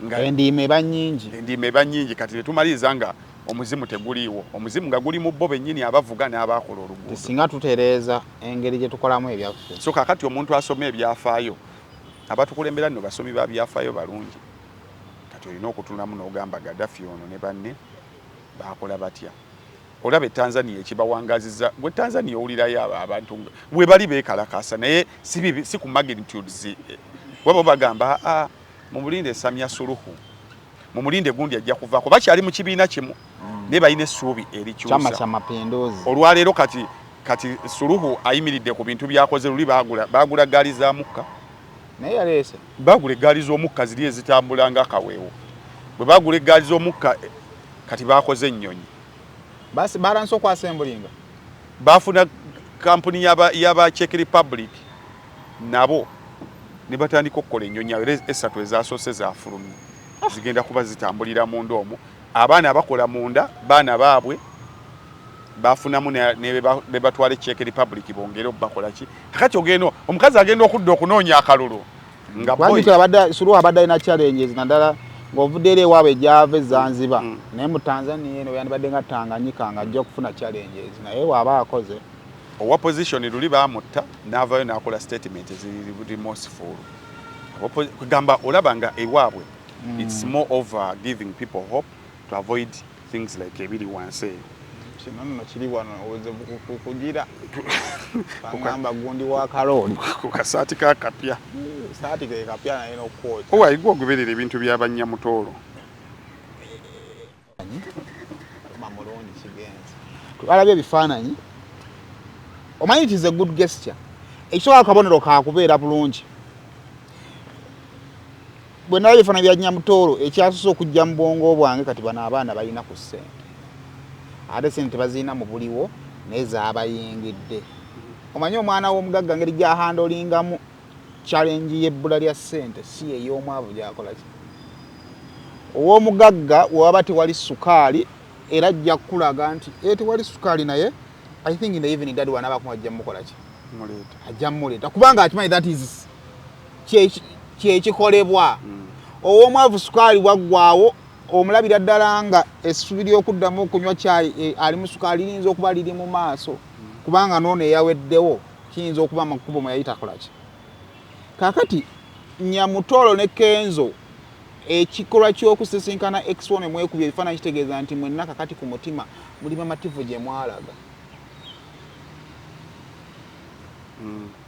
nga endiima eba nnyingi. Endiima eba nnyingi. Kati netumaliriza nga omuzimu teguliiwo, omuzimu nga guli mu bo bennyini abavuga n'abaakola oluguudo. Singa tutereeza engeri gye tukolamu ebyaffe. So kakati omuntu asoma ebyafaayo, abatukulembera nno basomi ba byafaayo balungi. Kati olina okutunamu n'ogamba Gaddafi ono ne banne baakola batya? Olaba e Tanzania ekibawangaziza. Gwe Tanzania owulirayo abo abantu bwe bali beekalakasa, naye si ku magnitudes. Waba bagamba, "Aa, mumulinde Samia Suluhu, mumulinde gundi ajja kuvaako." Bakyali mu kibiina kimu, naye balina essuubi Chama erikyusa. Cha Mapinduzi. Olwaleero kati Suluhu ayimiridde ku bintu byakoze luli. Baagula gaali za mukka. Naye yaleese. Baagula eggaali z'omukka ziri ezitambula nga kaweewo. Bwe baagula eggaali z'omukka, kati baakoze ennyonyi. Basi balansi okwasembulinga. Baafuna kampuni y'aba Czech Republic, nabo ne batandika okukola ennyonyi awo, era esatu ezasoose zafulumye, zigenda kuba zitambulira munda omwo. Abaana abakola munda, baana baabwe bafunamu ne be batwala e Czech Republic bongere obakola ki. Kakati ogenda, omukazi agenda okudda okunoonya akalulu nga boy Wajjukira abadde Suluhu abadde alina challenges, naddala ng'ovudde eri ewaabwe gyava e Zanzibar, naye mu Tanzania eno yandibadde nga Tanganyika nga ajja okufuna challenges, naye waaba akoze. Owa position luli baamutta, n'avaayo n'akola statement eziri remorseful. Kugamba olaba nga ewaabwe it's more of giving people hope to avoid things like ebiri wansi eyo. Kino nno kiri wano obuzibu kugira bagamba gundi wa kalooli. Ku kasaati ka kapya. Saati ke kapya naye n'okwokya. Owaigwa ogoberera ebintu by'abanyamutoolo. Ma mulungi kigenze tubalabye ebifaananyi. Omanyi it is a good gesture, ekisooka akabonero kakubeera bulungi. Bwe nalabye ebifaananyi bya Nyamutoolo, ekyasoose okujja mu bwongo bwange, kati bano abaana balina ku ssente, ate sente tebazirina mu buliwo, naye zaabayingidde. Omanyi omwana w'omugagga ngeri gy'ahandlingamu challenge y'ebbula lya ssente si ey'omwavu gy'akola ki. Ow'omugagga wewaba tewali sukaali, era ajja kukulaga nti e tewali sukaali, naye I think in the evening daddy wanaaba ajja mukola ki, muleeta. Ajja muleeta kubanga akimanyi that is kyekikolebwa. Ow'omwavu sukaali waggwawo, omulabira ddala nga essubi ly'okuddamu okunywa kyayi ali mu sukaali liyinza okuba liri mu maaso, kubanga noono eyaweddewo kiyinza okuba amakubo mwe yali takola ki. Kaakati Nyamutoolo ne Kenzo, ekikolwa ky'okusisinkana ex1 mwekubya ebifaananyi kitegeeza nti mwenna kakati ku mutima muli bamativu gye mwalaga,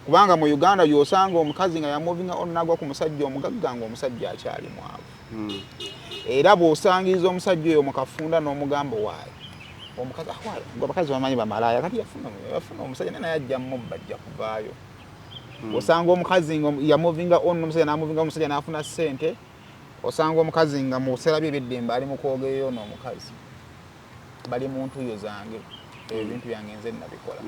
kubanga mu Uganda gyosanga omukazi nga yamovinga on nagwa ku musajja omugagga nga omusajja akyali mwavu, era bw'osangiriza omusajja oyo mu kafunda n'omugamba waayo omukazi, "Ah, waayo gwe abakazi bamanyi bamalaaya, kati yafuna omusajja naye naye ajja mubba, ajja kuvaayo." Osanga omukazi nga yamovinga on n'omusajja, n'amovinga omusajja n'afuna ssente, osanga omukazi nga mu biseera bye eby'eddembe ali mu kwogerera n'omukazi, bali mu ntuuyo zange, ebintu byange nze nabikola.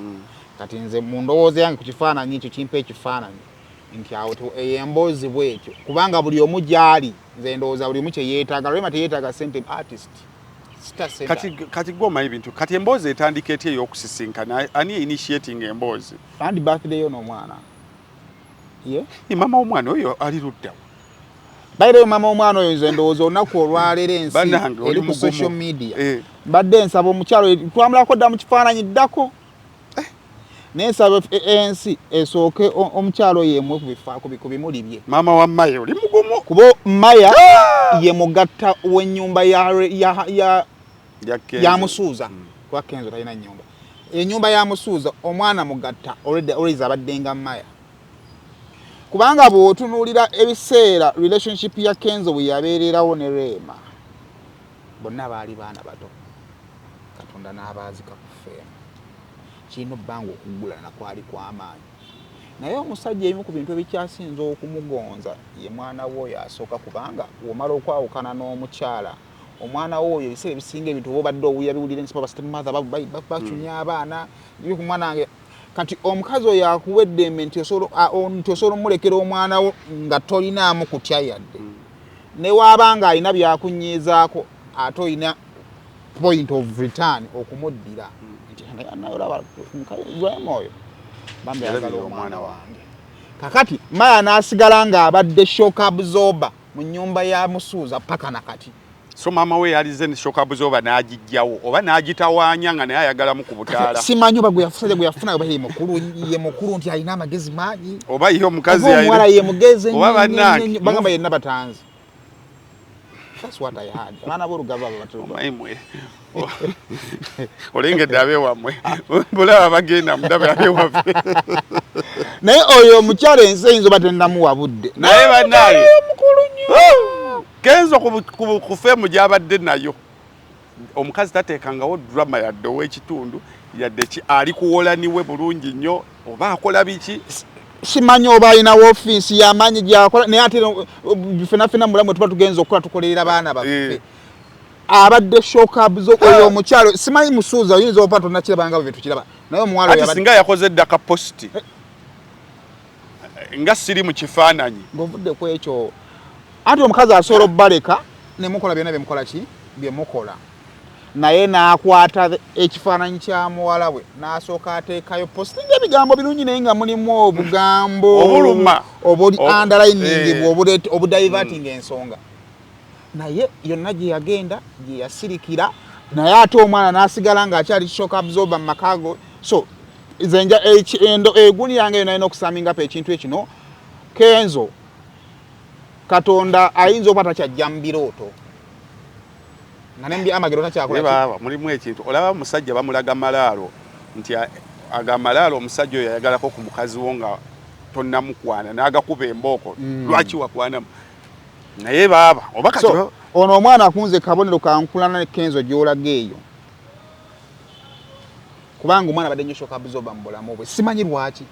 Kati nze mu ndowooza yange ku kifaananyi ekyo, kimpa ekifaananyi nti awo eyo emboozi bwetyo, kubanga buli omu gy'ali, nze ndowooza buli omu kye yeetaaga. Rema teyeetaaga ssente, artist sita ssente. Kati gwe omanyi bintu. Kati emboozi etandika etya ey'okusisinkana? Ani initiating emboozi? And birthday yo n'omwana ye. Mama w'omwana oyo ali luddawa? Bayireyo mama omwana oyo, nze ndowooza olunaku olwaleero ensi eri ku social media. Mbadde nsaba omukyalo twamulako dda mu kifaananyi ddako, naye nsaba ensi esooke omukyalo oyo emwe ku bimuli bye. Maama wa Maya, oli mugumu. Kuba Maya ye mugatta w'ennyumba ya Musuuza, kuba Kenzo talina nnyumba. Ennyumba ya Musuuza, omwana mugatta always abadde nga Maya, kubanga bw'otunuulira ebiseera relationship ya Kenzo bwe yabeererawo ne Rema, bonna baali baana bato. Katonda n'abaazika ku fame. Kirina obbanga okuggulana kwali kw'amaanyi, naye omusajja ebimu ku bintu ebikyasinza okumugonza ye mwana we oyo asooka, kubanga womala okwawukana n'omukyala, omwana we oyo ebiseera ebisinga ebintu oba obadde owulira biwulira ensi, ba stepmother bacunya abaana ku mwana wange. Kati omukazi oyo akuwa eddembe nti osobola omulekera omwana wo nga tolinaamu kutya yadde, ne waaba nga alina byakunyiizaako, ate olina point of return okumuddira nti naye olaba Rema oyo bambi ayagala omwana wange. Kakati Maya n'asigala ng'abadde shock absorber mu nnyumba ya Musuuza paka nakati. So maama we yalize ne shock absorber n'agijjawo oba n'agitawaanya nga naye ayagalamu ku butaala. Simanyi oba gweyafusajja gwe yafuna oba ye mukulu, ye mukulu nti alina amagezi mangi, oba ye omukazi oba omuwala ye mugezi. Oba bannange. Bagamba yenna batanzi. That's what I heard. Abaana b'olugava abo batero. Omanyi mwe olengedde abeewammwe, bulaba bagenda mudabe abewaffe. Naye oyo omukyala ensi eyinza oba tennamuwa budde. Naye bannange, mukulu nnyo. Kenzo ku fame gy'abadde nayo, omukazi tateekangawo drama yadde ow'ekitundu yadde ki. Ali kuwolaniwe bulungi nnyo oba akola biki? Simanyi oba alina woofiisi y'amaanyi gyakola, naye ate fena fena mulamu tuba tugenza okukola, tukolerera baana baffe. Abadde shock absorber oyo omukyalo. Simanyi Musuuza, oyinza okuba tonakirabanga bwe tukiraba, naye omuwala oyo ati singa yakoze dda ka post nga siri mu kifaananyi. Ng'ovudde ku ekyo, anti omukazi asobola obbaleka ne mukola byonna byemukola ki byemukola, naye n'akwata ekifaananyi kya muwala we n'asooka ateekayo postinga ebigambo birungi, naye nga mulimu obugambo obuluma. Obuli underlining, obudiverting ensonga. Naye yonna gye yagenda gye yasirikira, naye ate omwana n'asigala ng'akyali shock absorber mu maka go. So nze eguni yange yonna alina okusumingapo ekintu ekino. Kenzo, Katonda ayinza okuba takyajja mu birooto nga ne amagero takyakola. Naye baaba mulimu ekintu, olaba omusajja bamulaga malaalo nti aga amalaalo, omusajja oyo ayagalako ku mukazi wo nga tonnamukwana n'agakuba embooko. Lwaki wakwanamu? Naye baaba oba kati So ono omwana akunze kabonero kankulana ne Kenzo gy'olaga eyo, kubanga omwana abadde nnyo shock absorber mu bulamu bwe. Simanyi lwaki,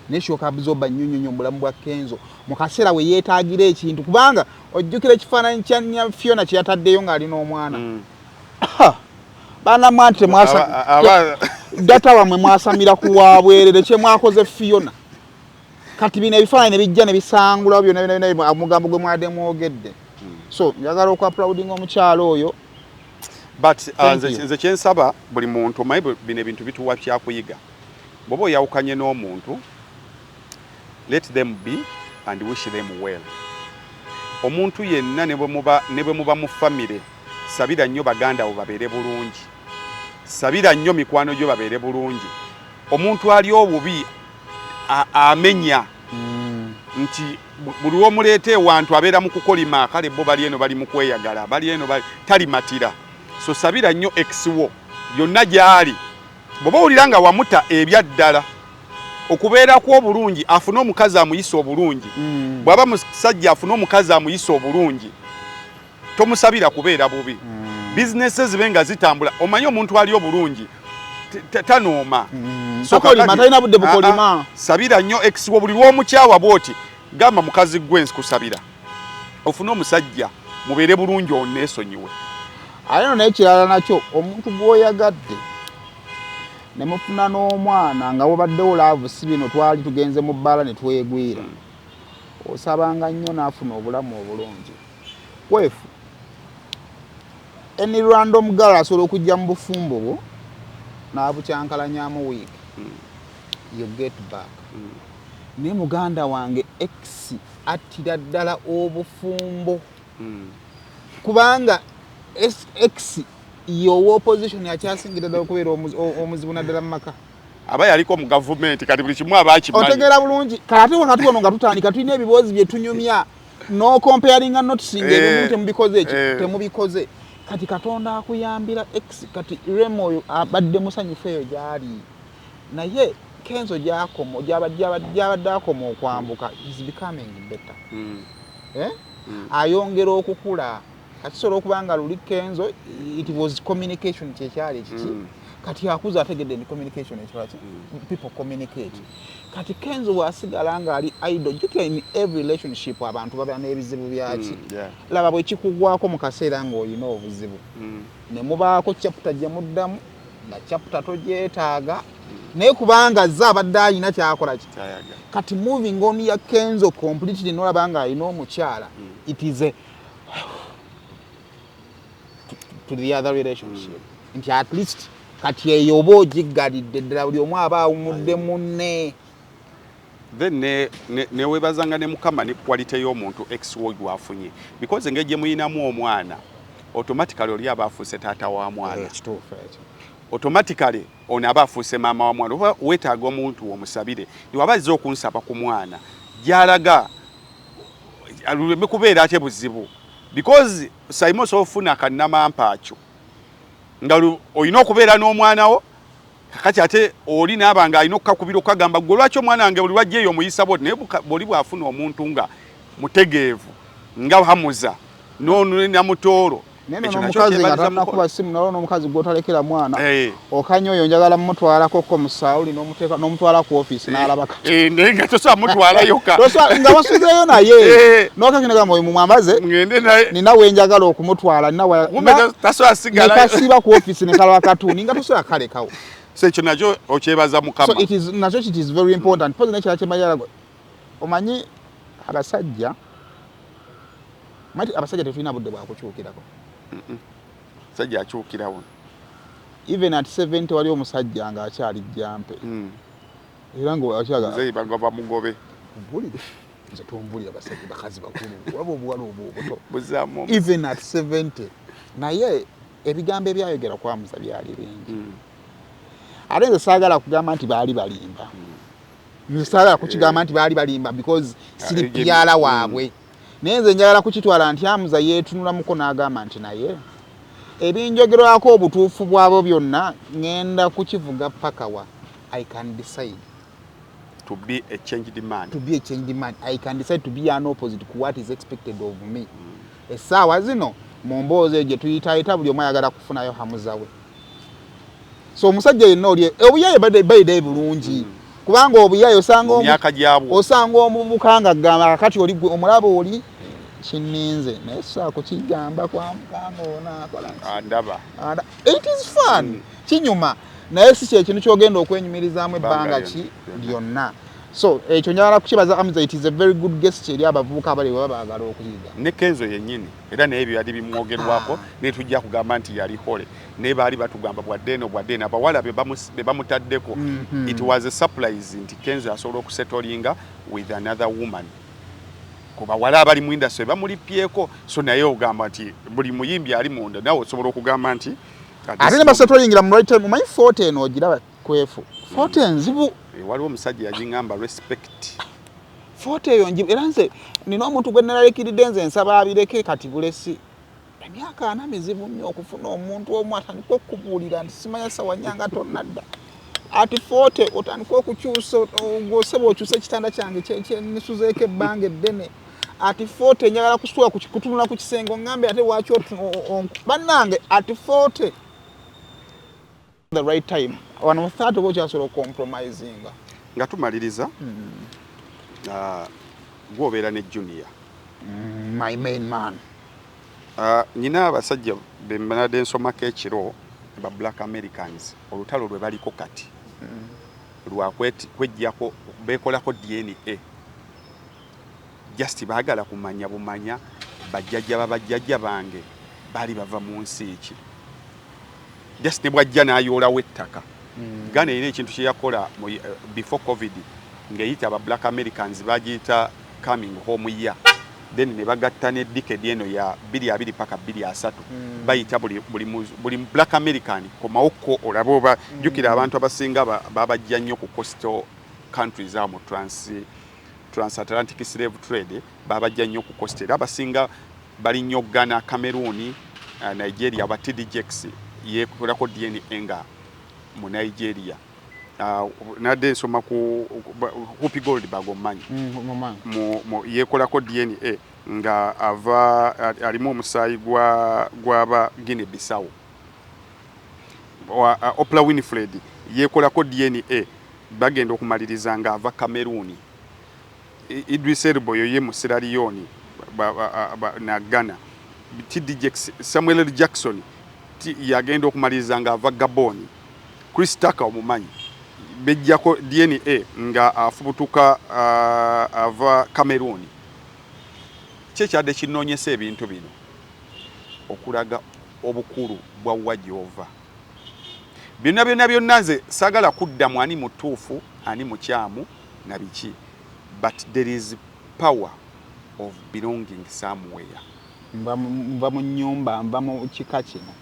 naye shock absorber nnyo nnyo nnyo mu bulamu bwa Kenzo mu kaseera we yeetaagira ekintu, kubanga ojjukira ekifaananyi kya Nya Fiona kye yataddeyo ng'alina omwana. Baana mwa nti temwasa data wammwe mwasamira ku wabwerere kye mwakoze Fiona. Kati bino ebifaananyi ne bijja ne bisangulawo byonna byonna byonna omugambo gwe mwadde mwogedde. So njagala okuapplaudinga omukyalo oyo. But Thank nze you. Nze kyensaba buli muntu, omanyi bino ebintu bituwa kyakuyiga. Bw'oba oyawukanye n'omuntu, let them be and wish them well. Omuntu yenna ne bwe muba mu famire, sabira nnyo baganda bo babeere bulungi, sabira nnyo mikwano gyo babeere bulungi. Omuntu ali obubi amenya nti buli lwomuleeta ewantu abeera mu kukolima. Kale bo bali eno bali mu kweyagala, bali eno talimatira. So sabira nnyo ex wo yonna gy'ali. Bw'oba owulira nga wamuta ebyaddala, okubeera obulungi, afune omukazi amuyisa obulungi. Bw'aba musajja, afune omukazi amuyisa obulungi. Tomusabira kubeera bubi. Bizinesi zibe nga zitambula. Omanyi omuntu ali obulungi tanooma. So Takolima, talina budde bukolima. Ah, ah, sabira nnyo ex wo. Buli lw'omukyawa bw'oti, gamba mukazi gwe nsikusabira ofune omusajja mubeere bulungi, oneesonyiwe. Ate no n'ekirala nakyo, omuntu gw'oyagadde ne mufuna n'omwana nga wabaddewo love, si bino twali tugenze mu bbaala ne twegwira, osabanga nnyo n'afuna obulamu obulungi. Kwefu any random girl asobola okujja mu bufumbo bwo n'abukyankalanyamu wiiki, you get back. Naye muganda wange, ex attira ddala obufumbo, kubanga ex yowa opposition akyasingira ddala okubeera omuzibu naddala mu maka. Aba yaliko mu gavumenti, kati buli kimu aba akimanyi. Otegeera bulungi. Kati wakati wano nga tutandika, tulina ebiboozi bye tunyumya nocomparinga notes nga ebimu temubikoze, eki temubikoze. Kati Katonda akuyambira ex. Kati Rema oyo abadde musanyufu eyo gyali, naye Kenzo gyakoma, gyabadde akoma okwambuka is becoming better. Eh? Ayongera okukula. Kati kisobola okuba nga luli Kenzo it was communication kyekyali kiki. Kati akuze, ategedde nti communication ekikola ki, people communicate. Kati Kenzo bw'asigala ng'ali idle, jjukira in every relationship abantu baba n'ebizibu byaki. Laba bwe kikugwako mu kaseera ng'olina obuzibu, ne mubaako chapter gye muddamu nga chapter togyetaaga, naye kubanga ze abadde alina kyakola ki. Kyayaga. Kati moving on ya Kenzo completely, nolaba nga alina omukyala, it is a to the other relationship nti at least kati eyo oba ogiggalidde ddala, buli omu aba awumudde munne. Then newebazanga ne Mukama ne quality y'omuntu ex wo gwafunye, because engeri gye muyinamu omwana, automatically oli aba afuuse taata wa mwana. Kituufu ekyo. Automatically ono aba afuuse maama wa mwana. Oba weetaaga omuntu omusabire, niwaba azze okunsaba ku mwana gy'alaga luleme kubeera ate buzibu, because saima osobola ofuna akannamampaakyo nga olina okubeera n'omwana wo. Kakati ate oli naaba nga alina okukakubira okukagamba, gwe lwaki omwana wange buli lwajja eyo omuyisa bwoti? Naye bwoli bw'afuna omuntu nga mutegeevu nga Hamuza n'onamutoolo. Naye no n'omukazi nga tannakuba simu, nalwo n'omukazi gw'otalekera mwana, okanya oyo njagala mumutwalako ko mu saawuli, n'omuteeka n'omutwala ku ofiisi n'alaba kati. Naye nga tosobola mutwalayo ka nga wasuzeeyo naye n'okakina oyo mumwambaze. Ngende naye. Nina we njagala okumutwala, nina kumbe tasobola sigala. Nekasiba ku ofiisi nekalaba katuni nga tosobola kalekawo. So ekyo nakyo okyebaza Mukama. So it is nakyo, it is very important. Pozi nekirala kyemanyala, omanyi abasajja, manyi abasajja tetulina budde bwakukyukirako. Sajja akyukirawo. Even at 70 wali omusajja ng'akyali jampe era nga nze banga bamugobe. Mpulire, nze tombulira basajja bakazi bakulu, waba obuwala obwo obuto. Buzaamu. Even at 70, naye ebigambo ebyayogera kwamuza byali bingi. Ate nze saagala kugamba nti baali balimba. Nze saagala kukigamba nti baali balimba because siri pyala waabwe, naye nze njagala kukitwala nti Amuza yeetunulamuko n'agamba nti naye ebinjogerwako obutuufu bwabo byonna ŋŋenda kukivuga paka wa I can decide to be a changed man. To be a changed man. I can decide to be an opposite to what is expected of me. Essaawa zino mu mboozi eyo gye tuyitaayita, buli omu ayagala kufunayo Hamuza we. So omusajja yenna oli obuyaye bayidde bulungi, kubanga obuyaye osanga mu myaka gyabwo. Osanga omuvubuka nga gamba kakati oli gwe omulaba oli kinninze, naye sobola kukigamba kwa mukanga ono akola ki? Ah, ndaba. It is fun, kinyuma, naye si kyekintu kyogenda okwenyumirizaamu ebbanga Ebbanga ki lyonna. Lyonna. So ekyo njagala kukibaza Hamza. It is a very good gesture eri abavubuka abali bwe baba baagala okuyiga. Ne Kenzo yennyini era naye ebyo yali bimwogerwako, naye tujja kugamba nti yali hole, naye baali batugamba bwadde eno bwadde eno abawala be bamutaddeko. It was a surprise nti Kenzo asobola okusettlinga with another woman ku bawala abali mu industry bamulipyeko. So naye ogamba nti buli muyimbi ali munda, nawe osobola okugamba nti ate ne basettlingira mu right time. Omanyi 40 eno ogiraba kwefu, 40 enzibu. Waliwo omusajja yagiŋŋamba, respect. 40 eyo njibu, era nze nina omuntu gwe nalalikiridde, nze nsaba abireke kati bulesi. Emyaka 40 mizibu nnyo okufuna omuntu omu atandika okukubuulira nti simanya sawanyanga tonnadda. Ati 40 otandika okukyusa, ogoseba okyusa ekitanda kyange kyenisuzeeko ebbanga eddene. Ati 40 njagala kusula kutunula ku kisenge, oŋŋambe ate waki bannange. Ati 40 the right time, wano mu 30 oba okyasobola okucompromisinga. Nga tumaliriza, gwobeera ne Junior. My main man. Nyina abasajja be mbadde nsomako ekiro, ba Black Americans, olutalo lwe baliko kati lwa kweggyako, beekolako DNA, just baagala kumanya bumanya bajjajja babajjajja bange baali bava mu nsi ki. Just ne bwajja n'ayoolawo ettaka. Ghana erina ekintu kye yakola before COVID. Ng'eyita aba Black Americans, bagiyita Coming Home Year, then ne bagatta ne decade eno ya 2020 paka 2030. Bayita buli Black American, komawoko olabe oba jjukira. Abantu abasinga babajja nnyo ku coastal countries awo mu transatlantic slave trade, babajja nnyo ku coast, era abasinga bali nnyo Ghana, Cameroon, Nigeria. Aba TD Jakes yekolako DNA nga mu Nigeria. Nadde nsoma ku Whoopi Goldberg, omumanyi? Mumanyi. Yekolako DNA nga ava alimu omusaayi gwaba Guinea Bissau. Oprah Winfrey yekolako DNA, bagenda okumaliriza nga ava Cameroon. Idris Elba oyo ye mu Sierra Leone na Ghana. TD Jakes, Samuel L. Jackson yagenda okumaliriza nga ava Gabon. Chris Tucker omumanyi, bejjako DNA nga afubutuka ava Cameroon. Kyekyadde kinoonyesa ebintu bino okulaga obukulu bwa wa gy'ova. Byonna byonna byonna, nze saagala kuddamu ani mutuufu, ani mukyamu na biki, but there is power of belonging somewhere. Nva mu nnyumba, nva mu kika kino.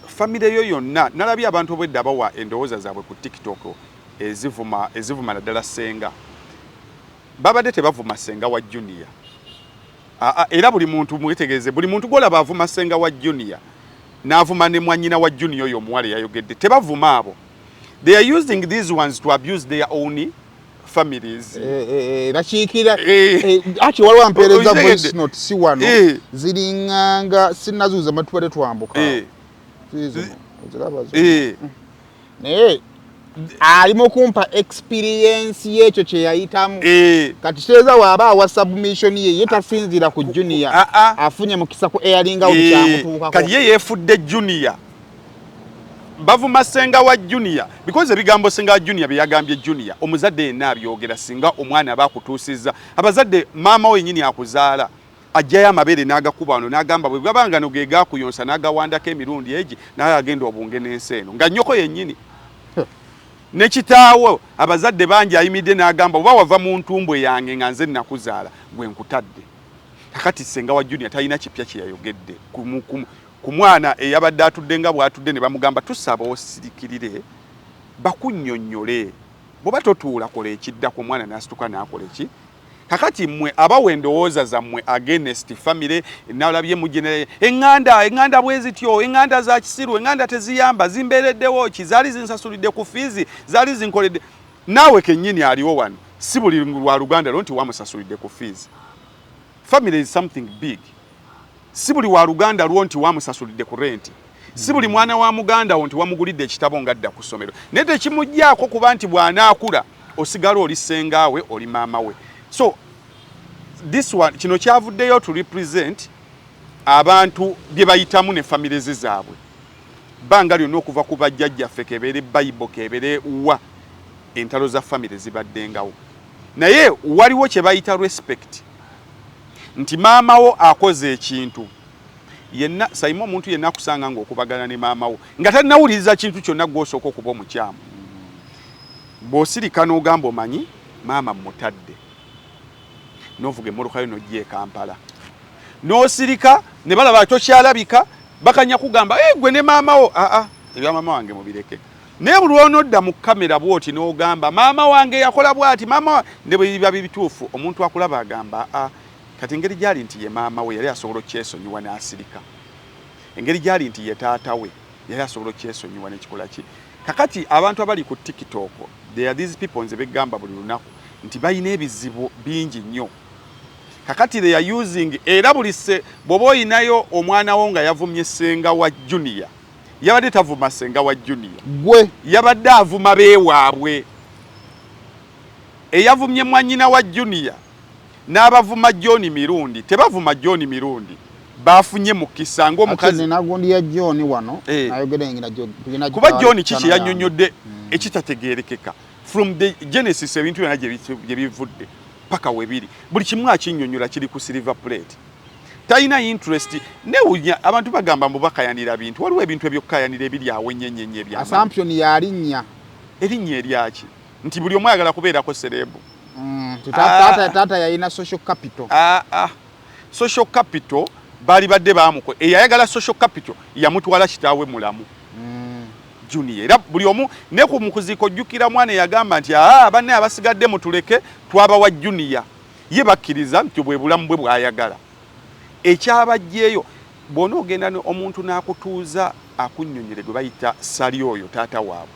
Famire yo yonna, nalabye abantu obwedda bawa endowooza zaabwe ku TikTok ezivuma naddala Ssenga. Babadde tebavuma Ssenga wa Junior. Aa, era buli muntu mwetegereze, buli muntu gwolaba avuma Ssenga wa Junior n'avuma ne mwannyina wa Junior oyo omuwala eyayogedde, tebavuma abo. They are using these ones to abuse their own families. Bakiikira. Ati waliwo ampeereza voice note, si wano, ziriŋŋanga sinnazuuza matubadde twambuka. Ziizo, oziraba zo. Naye ali mu kumpa experience y'ekyo kye yayitamu. Kati kitegeeza waaba awa submission ye, ye tasinziira ku Junior. Ah, ah. Afunye mukisa ku airing out kyamutuukako. Kati ye yeefudde Junior, bavuma Ssenga wa Junior because ebigambo Ssenga wa Junior bye yagambye Junior, omuzadde yenna abyogera singa omwana aba akutuusizza. Abazadde, maama we yennyini akuzaala ajjayo amabeere n'agakuba wano n'agamba bwe gaba nga no ge gaakuyonsa, n'agawandako emirundi egi, naye agenda obunge n'ensi eno nga nnyoko yennyini ne kitaawo. Abazadde bangi ayimiridde n'agamba oba wava mu ntumbwe yange nga nze nakuzaala, gwe nkutadde. Kakati Ssenga wa Junior talina kipya kye yayogedde ku mwana eyabadde atudde nga bw'atudde ne bamugamba, tusaba osirikirire bakunnyonnyole, bw'oba totuula kola ekiddako. Omwana n'asituka n'akola eki. Kakati mmwe abawa endowooza zammwe against family, nalabye mugenere eŋŋanda, eŋŋanda bwe zityo, eŋŋanda za kisiru, eŋŋanda teziyamba, zimbeereddewo ki, zaali zinsasulidde ku fiizi, zaali zinkoledde. Naawe kennyini aliwo wano, si buli lwa luganda lwo nti wamusasulidde ku fiizi. Family is something big. Si buli wa luganda lwo nti wamusasulidde ku renti, si buli mwana wa muganda wo nti wamugulidde ekitabo ng'adda ku ssomero, naye tekimuggyako kuba nti bw'anaakula osigala oli ssengaawe, oli maama we. So this one, kino kyavuddeyo to represent abantu bye bayitamu ne families zaabwe bbanga lyonna okuva ku bajjajjaffe, kebeere Bible, kebeere wa, entalo za famire zibaddengawo. Naye waliwo kye bayita respect, nti maama wo akoze ekintu yenna saima, omuntu yenna akusanga ng'okubagana ne maama wo nga tannawuliriza kintu kyonna, gw'osooka okuba omukyamu. Bw'osirika n'ogamba omanyi maama mmutadde, n'ovuga emmotoka yo n'ojja e Kampala n'osirika ne balaba tokyalabika, bakanya kugamba, "Eh, gwe ne maama wo." Aa, ebya maama wange mubireke. Naye buli lw'onodda mu kamera bw'oti n'ogamba maama wange yakola bw'ati, maama ne bwe biba bituufu, omuntu akulaba agamba, aa, kati engeri gyali nti ye maama we yali asobola okyesonyiwa n'asirika, engeri gyali nti ye taata we yali asobola okyesonyiwa nekikola ki. Kakati abantu abali ku TikTok, there are these people nze begamba buli lunaku nti balina ebizibu bingi nnyo. Kakati they are using, era buli se bw'oba oyinayo omwana wo nga yavumye Ssenga wa Junior, yabadde tavuma Ssenga wa Junior, gwe yabadde avuma beewaabwe. Eyavumye mwannyina wa Junior n'abavuma John Mirundi, tebavuma John Mirundi, bafunye mukisa ng'omukazi. Nagundi ya John wano nayogera engina. Kuba John kiki yannyonnyodde ekitategeerekeka from the genesis, ebintu byonna gye bivudde paka we biri, buli kimu akinnyonnyola kiri ku silver plate. Talina interest newunya abantu bagamba mbu bakayanira bintu. Waliwo ebintu ebyokukayanira ebiri awo ennyo ennyo ennyo ebyamaanyi. Assumption yalinnya. Erinnya eryaki? Nti buli omu ayagala kubeerako celeb. Taata yalina social capital. Ah, ah. Social capital baali badde bamuko eyayagala social capital yamutwala kitaawe mulamu. Junior era buli omu ne ku mukuziiko ojjukira mwana eyagamba nti aa banne abasigadde mutuleke twabawa Junior, ye bakkiriza nti bwe bulamu bwe bw'ayagala. Ekyabajjeeyo bw'ona ogenda omuntu n'akutuuza akunnyonnyole gwe bayita Sali, oyo taata waabwe,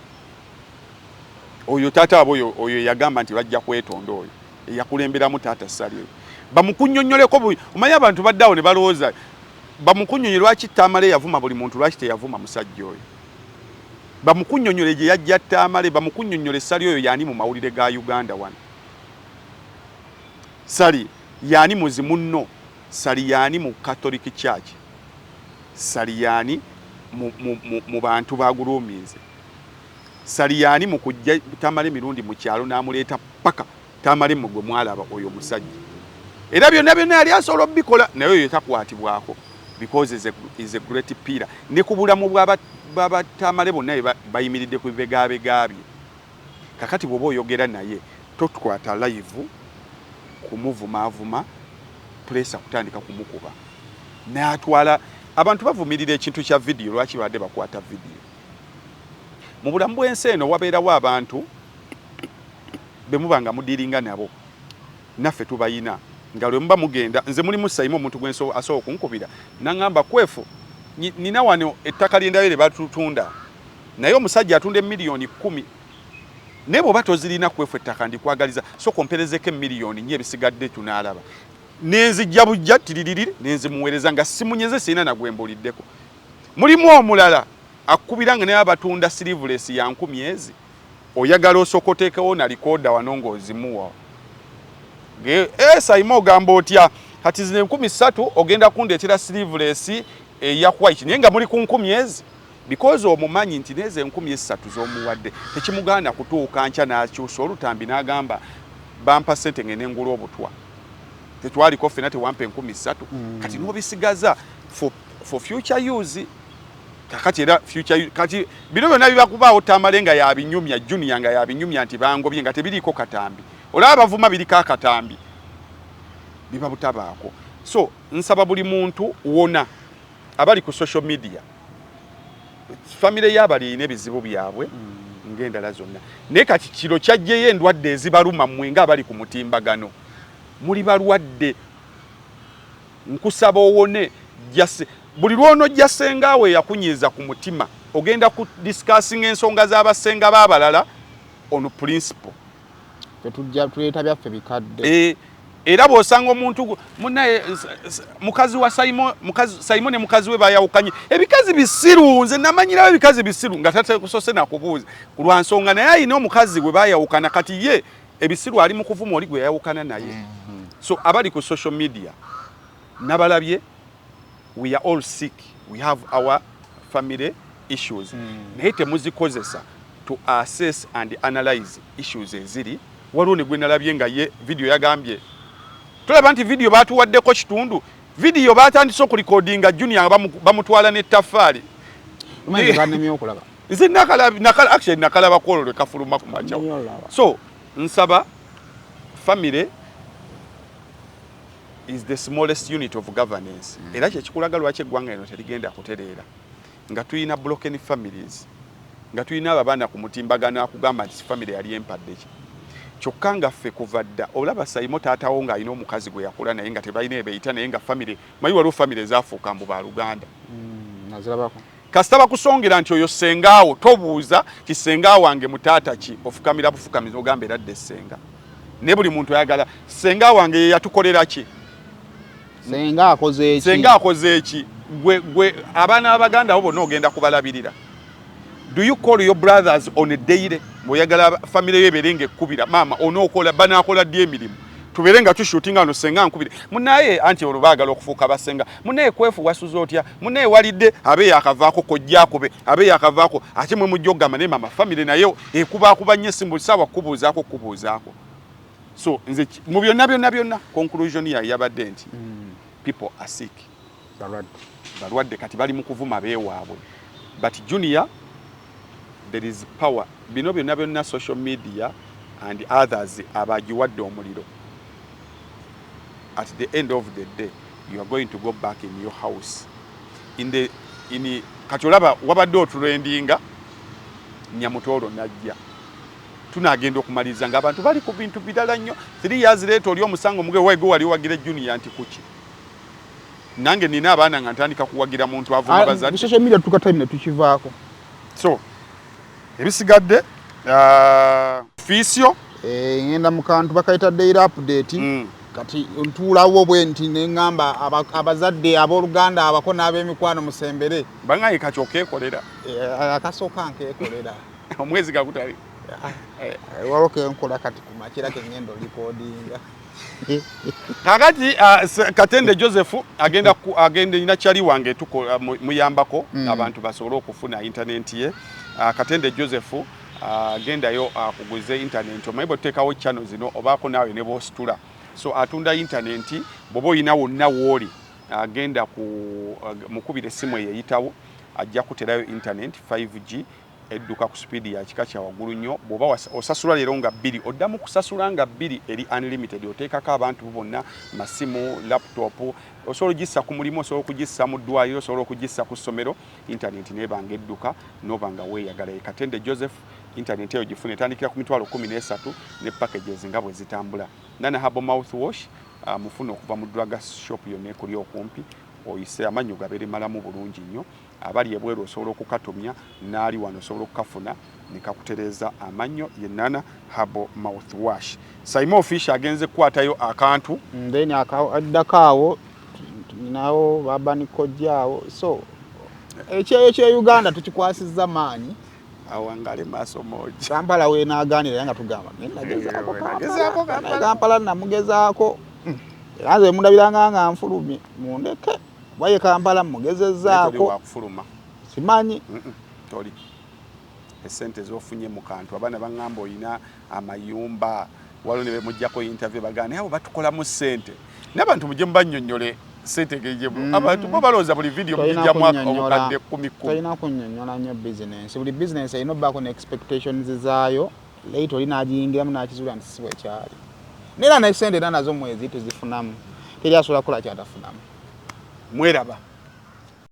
oyo taata waabwe oyo, oyo eyagamba nti bajja kwetonda, oyo eyakulemberamu taata Sali oyo bamukunnyonnyoleko. Omanyi abantu badde awo ne balowooza bamukunnyonnyole lwaki Tamale yavuma buli muntu, lwaki teyavuma musajja oyo. Bamukunnyonnyole gye yajja Tamale, bamukunnyonnyole Sali oyo yaani mu mawulire ga Uganda wano. Sali yaani muzi munno? Sali yaani mu Catholic Church? Sali yaani mu bantu bagulumize? Sali yaani mu kujja Tamale mirundi mu kyalo n'amuleeta paka Tamale mu gwe mwalaba oyo omusajja? Era byonna byonna yali asobola obikola, naye oyo takwatibwako because is a great pillar ne ku bulamu bw'abatamale bonna bayimiridde ku bibegabega bye. Kakati bw'oba oyogera naye totukwata live kumuvumaavuma, pressure kutandika kumukuba n'atwala. Abantu bavumirira ekintu kya vidiyo. Lwaki babadde bakwata vidiyo? Mu bulamu bw'ensi eno wabeerawo abantu be muba nga mudiringa nabo, naffe tubayina nga lwe muba mugenda. Nze mulimu Saima, omuntu gwe asobola okunkubira naŋŋamba, "Kwefu, nina wano ettaka lyendabye lye batutunda, naye omusajja atunda 10 million, naye bw'oba tozirina, Kwefu, ettaka ndikwagaliza, so komperezeko 4 million, ebisigadde tunaalaba." Nenzijja bujja tiririri nenzimuweereza nga simunyeze, sirina nagwe mbuliddeko. Mulimu omulala akkubira nga naye abatunda sleeveless ya 1000 ezi, oyagala osooka oteekewo na recorder wano ng'ozimuwa. Saima, ogamba otya kati zino 3000 ogenda kundeetera sleeveless eya white, naye nga muli ku 1000 ezi? Because omumanyi nti nezo 3000 z'omuwadde tekimugaana kutuuka nkya n'akyusa olutambi n'agamba, "Bampa ssente ngende ngula obutwa, tetwaliko ffena, tewampa 3000." Kati n'obisigaza for future use. Kakati era future kati bino byonna bibakubaawo, Tamale nga yabinyumya, Junior nga yabinyumya nti bangobye, nga tebiriiko katambi. Olaba bavuma biriko akatambi, biba butabaako. So nsaba buli muntu wona abali ku social media, famire y'abali erina ebizibu byabwe ng'endala zonna, naye kati kiro kyajjeyo endwadde ezibaluma mmwe ng'abali ku mutimbagano. Muli balwadde, nkusaba owone. Jase buli lw'onojja sengaawe eyakunyiiza ku mutima, ogenda ku discussinga ensonga z'abasenga b'abalala on principle. Tetujja tuleeta byaffe bikadde. Era bw'osanga omuntu munaye mukazi wa Saimo, mukazi Saimo ne mukazi we bayawukanye, ebikazi bisiru, nze namanyirawo ebikazi bisiru nga takusose nakubuuza ku lwa nsonga, naye ayina omukazi gwe bayawukana, kati ye ebisiru ali mu kuvuma oli gwe yayawukana naye. So abali ku social media nabalabye, we are all sick, we have our family issues, naye temuzikozesa to assess and analyze issues eziri. Waliwo ne gwe nalabye nga ye video yagambye, tulaba nti video batuwaddeko kitundu, video batandise okurecordinga Junior nga bamutwala n'ettaffaali. Omanyi bannemye okulaba. Nze actually nakalaba kwolwo lwe kafuluma ku makya. Nnemye olaba. So nsaba, family is the smallest unit of governance. Era kyekikulaga lwaki eggwanga lino terigenda kutereera nga tulina broken families, nga tulina abo abaana ku mutimbagano akugamba nti family yali empadde ki, kyokka nga ffe kuva dda olaba Saimo taatawo ng'alina omukazi gwe yakula naye nga tebalina ebeyita, naye nga family mayi, waliwo family ezaafuuka mbu baluganda. Nazirabako. Kasita bakusongera nti oyo sengaawo, tobuuza ti senga wange mutaata ki, ofukamira bufukamizi ogamba eradde senga. Naye buli muntu ayagala senga wange ye yatukolera ki? Senga akoze eki? Senga akoze eki? Gwe abaana b'abaganda abo bonna ogenda kubalabirira? Do you call your brothers on a daily? Bw'oyagala famire yo ebeere ng'ekkubira maama, onookola banaakola ddi emirimu tubeere nga tushootinga wano, senga nkubire munaye, anti olwo baagala okufuuka basenga munaye. Kwefu, wasuze otya munaye? Walidde? Abe yakavaako kojja akube, abe yakavaako, ate mwe mujja okugamba naye maama famire naye ekubaakuba nnyo essimu buli ssaawa kubuuzaako kubuuzaako. So nze mu byonna byonna byonna, conclusion yaye yabadde nti people are sick. Balwadde. Balwadde, kati bali mu kuvuma beewaabwe. But Junior, there is power. Bino byonna byonna social media And others abagiwadde omuliro. At the end of the day, you are going to go back in your house in the in kati olaba wabadde otrendinga Nyamutoolo najja, tunagenda okumaliriza ng'abantu bali ku bintu birala nnyo. 3 years later, oli omusango muge wego wali wagira Junior nti kuki nange nina abaana nga ntandika kuwagira muntu avuma bazadde. Social media tuka time ne tukivaako. So ebisigadde, fiisyo. Eh, ngenda mu kantu bakayita daily update. Kati ntuulawo bwe nti ne ŋŋamba abazadde, abooluganda, abako n'ab'emikwano, musembere. Bangaye kati okeekolera. Eh, akasooka nkeekolera. Omwezi gakutali. Eh, waliwo kenkola kati ku makira keŋŋenda orecordinga. Kakati Katende Joseph agenda agenda ina kyali wange muyambako abantu basobole okufuna internet ye. Katende Joseph, agendayo akuguze internet. Omanyi bwe tuteekawo channel zino, obaako naawe ne bwositula. So atunda internet. Bw'oba oyina wonna wooli, agenda ku mukubira essimu eyo eyitawo, ajja kuterayo internet 5G edduka ku speed ya kika kya waggulu nnyo. Bw'oba osasula leero nga 2, oddamu kusasula nga 2, eri unlimited. Oteekako abantu bonna, masimu, laptop, osobola ogissa ku mulimu, osobola okugissa mu ddwaliro, osobola okugissa ku ssomero, internet neeba nga edduka noba nga weeyagala. Ye Katende Joseph. Internet eyo gifuna, etandikira ku mitwalo 13 ne packages nga bwe zitambula. Nana Herbal mouthwash, mufuna okuva mu drug shop yonna ekuli okumpi, oyise amannyo gabeere malamu bulungi nnyo. Abali ebweru osobola okukatumya, n'ali wano osobola okukafuna ne kakutereeza amannyo. Ye Nana Herbal mouthwash. Saimo Official agenze kukwatayo akantu. Then addako awo nawo babanikojja awo. So ekyeyo kye Uganda tukikwasizza maanyi. Awangale maaso moja. Kampala wenaganira era nga tugamba, "Naye nagezaako." Eh, nagezaako. Kampala. Kampala. Naye Kampala namugezaako, era nze mundabiranga nga nfulumye, mundeke waye Kampala Naye toli mugezezaako. Wakufuluma. Simanyi. Toli esente zofunye mu kantu, abaana baŋŋamba oyina amayumba. Waliwo ne bemugjako interview, bagamba naye abo batukolamu ssente. N'abantu mujye mubannyonnyole ssente engeri abantu bo balowooza buli video Tolina mugijjamu kunnyonnyola. obukadde 10 10. Tolina kunnyonnyola nnyo bizinensi. Buli bizinensi erina obbaako ne expectations zaayo. Later oli n'agiyingiramu n'akizuula nti si bwekyali. Neera nesente era nazo mwezi tuzifunamu, teri asobola kukola kyatafunamu. Mweraba.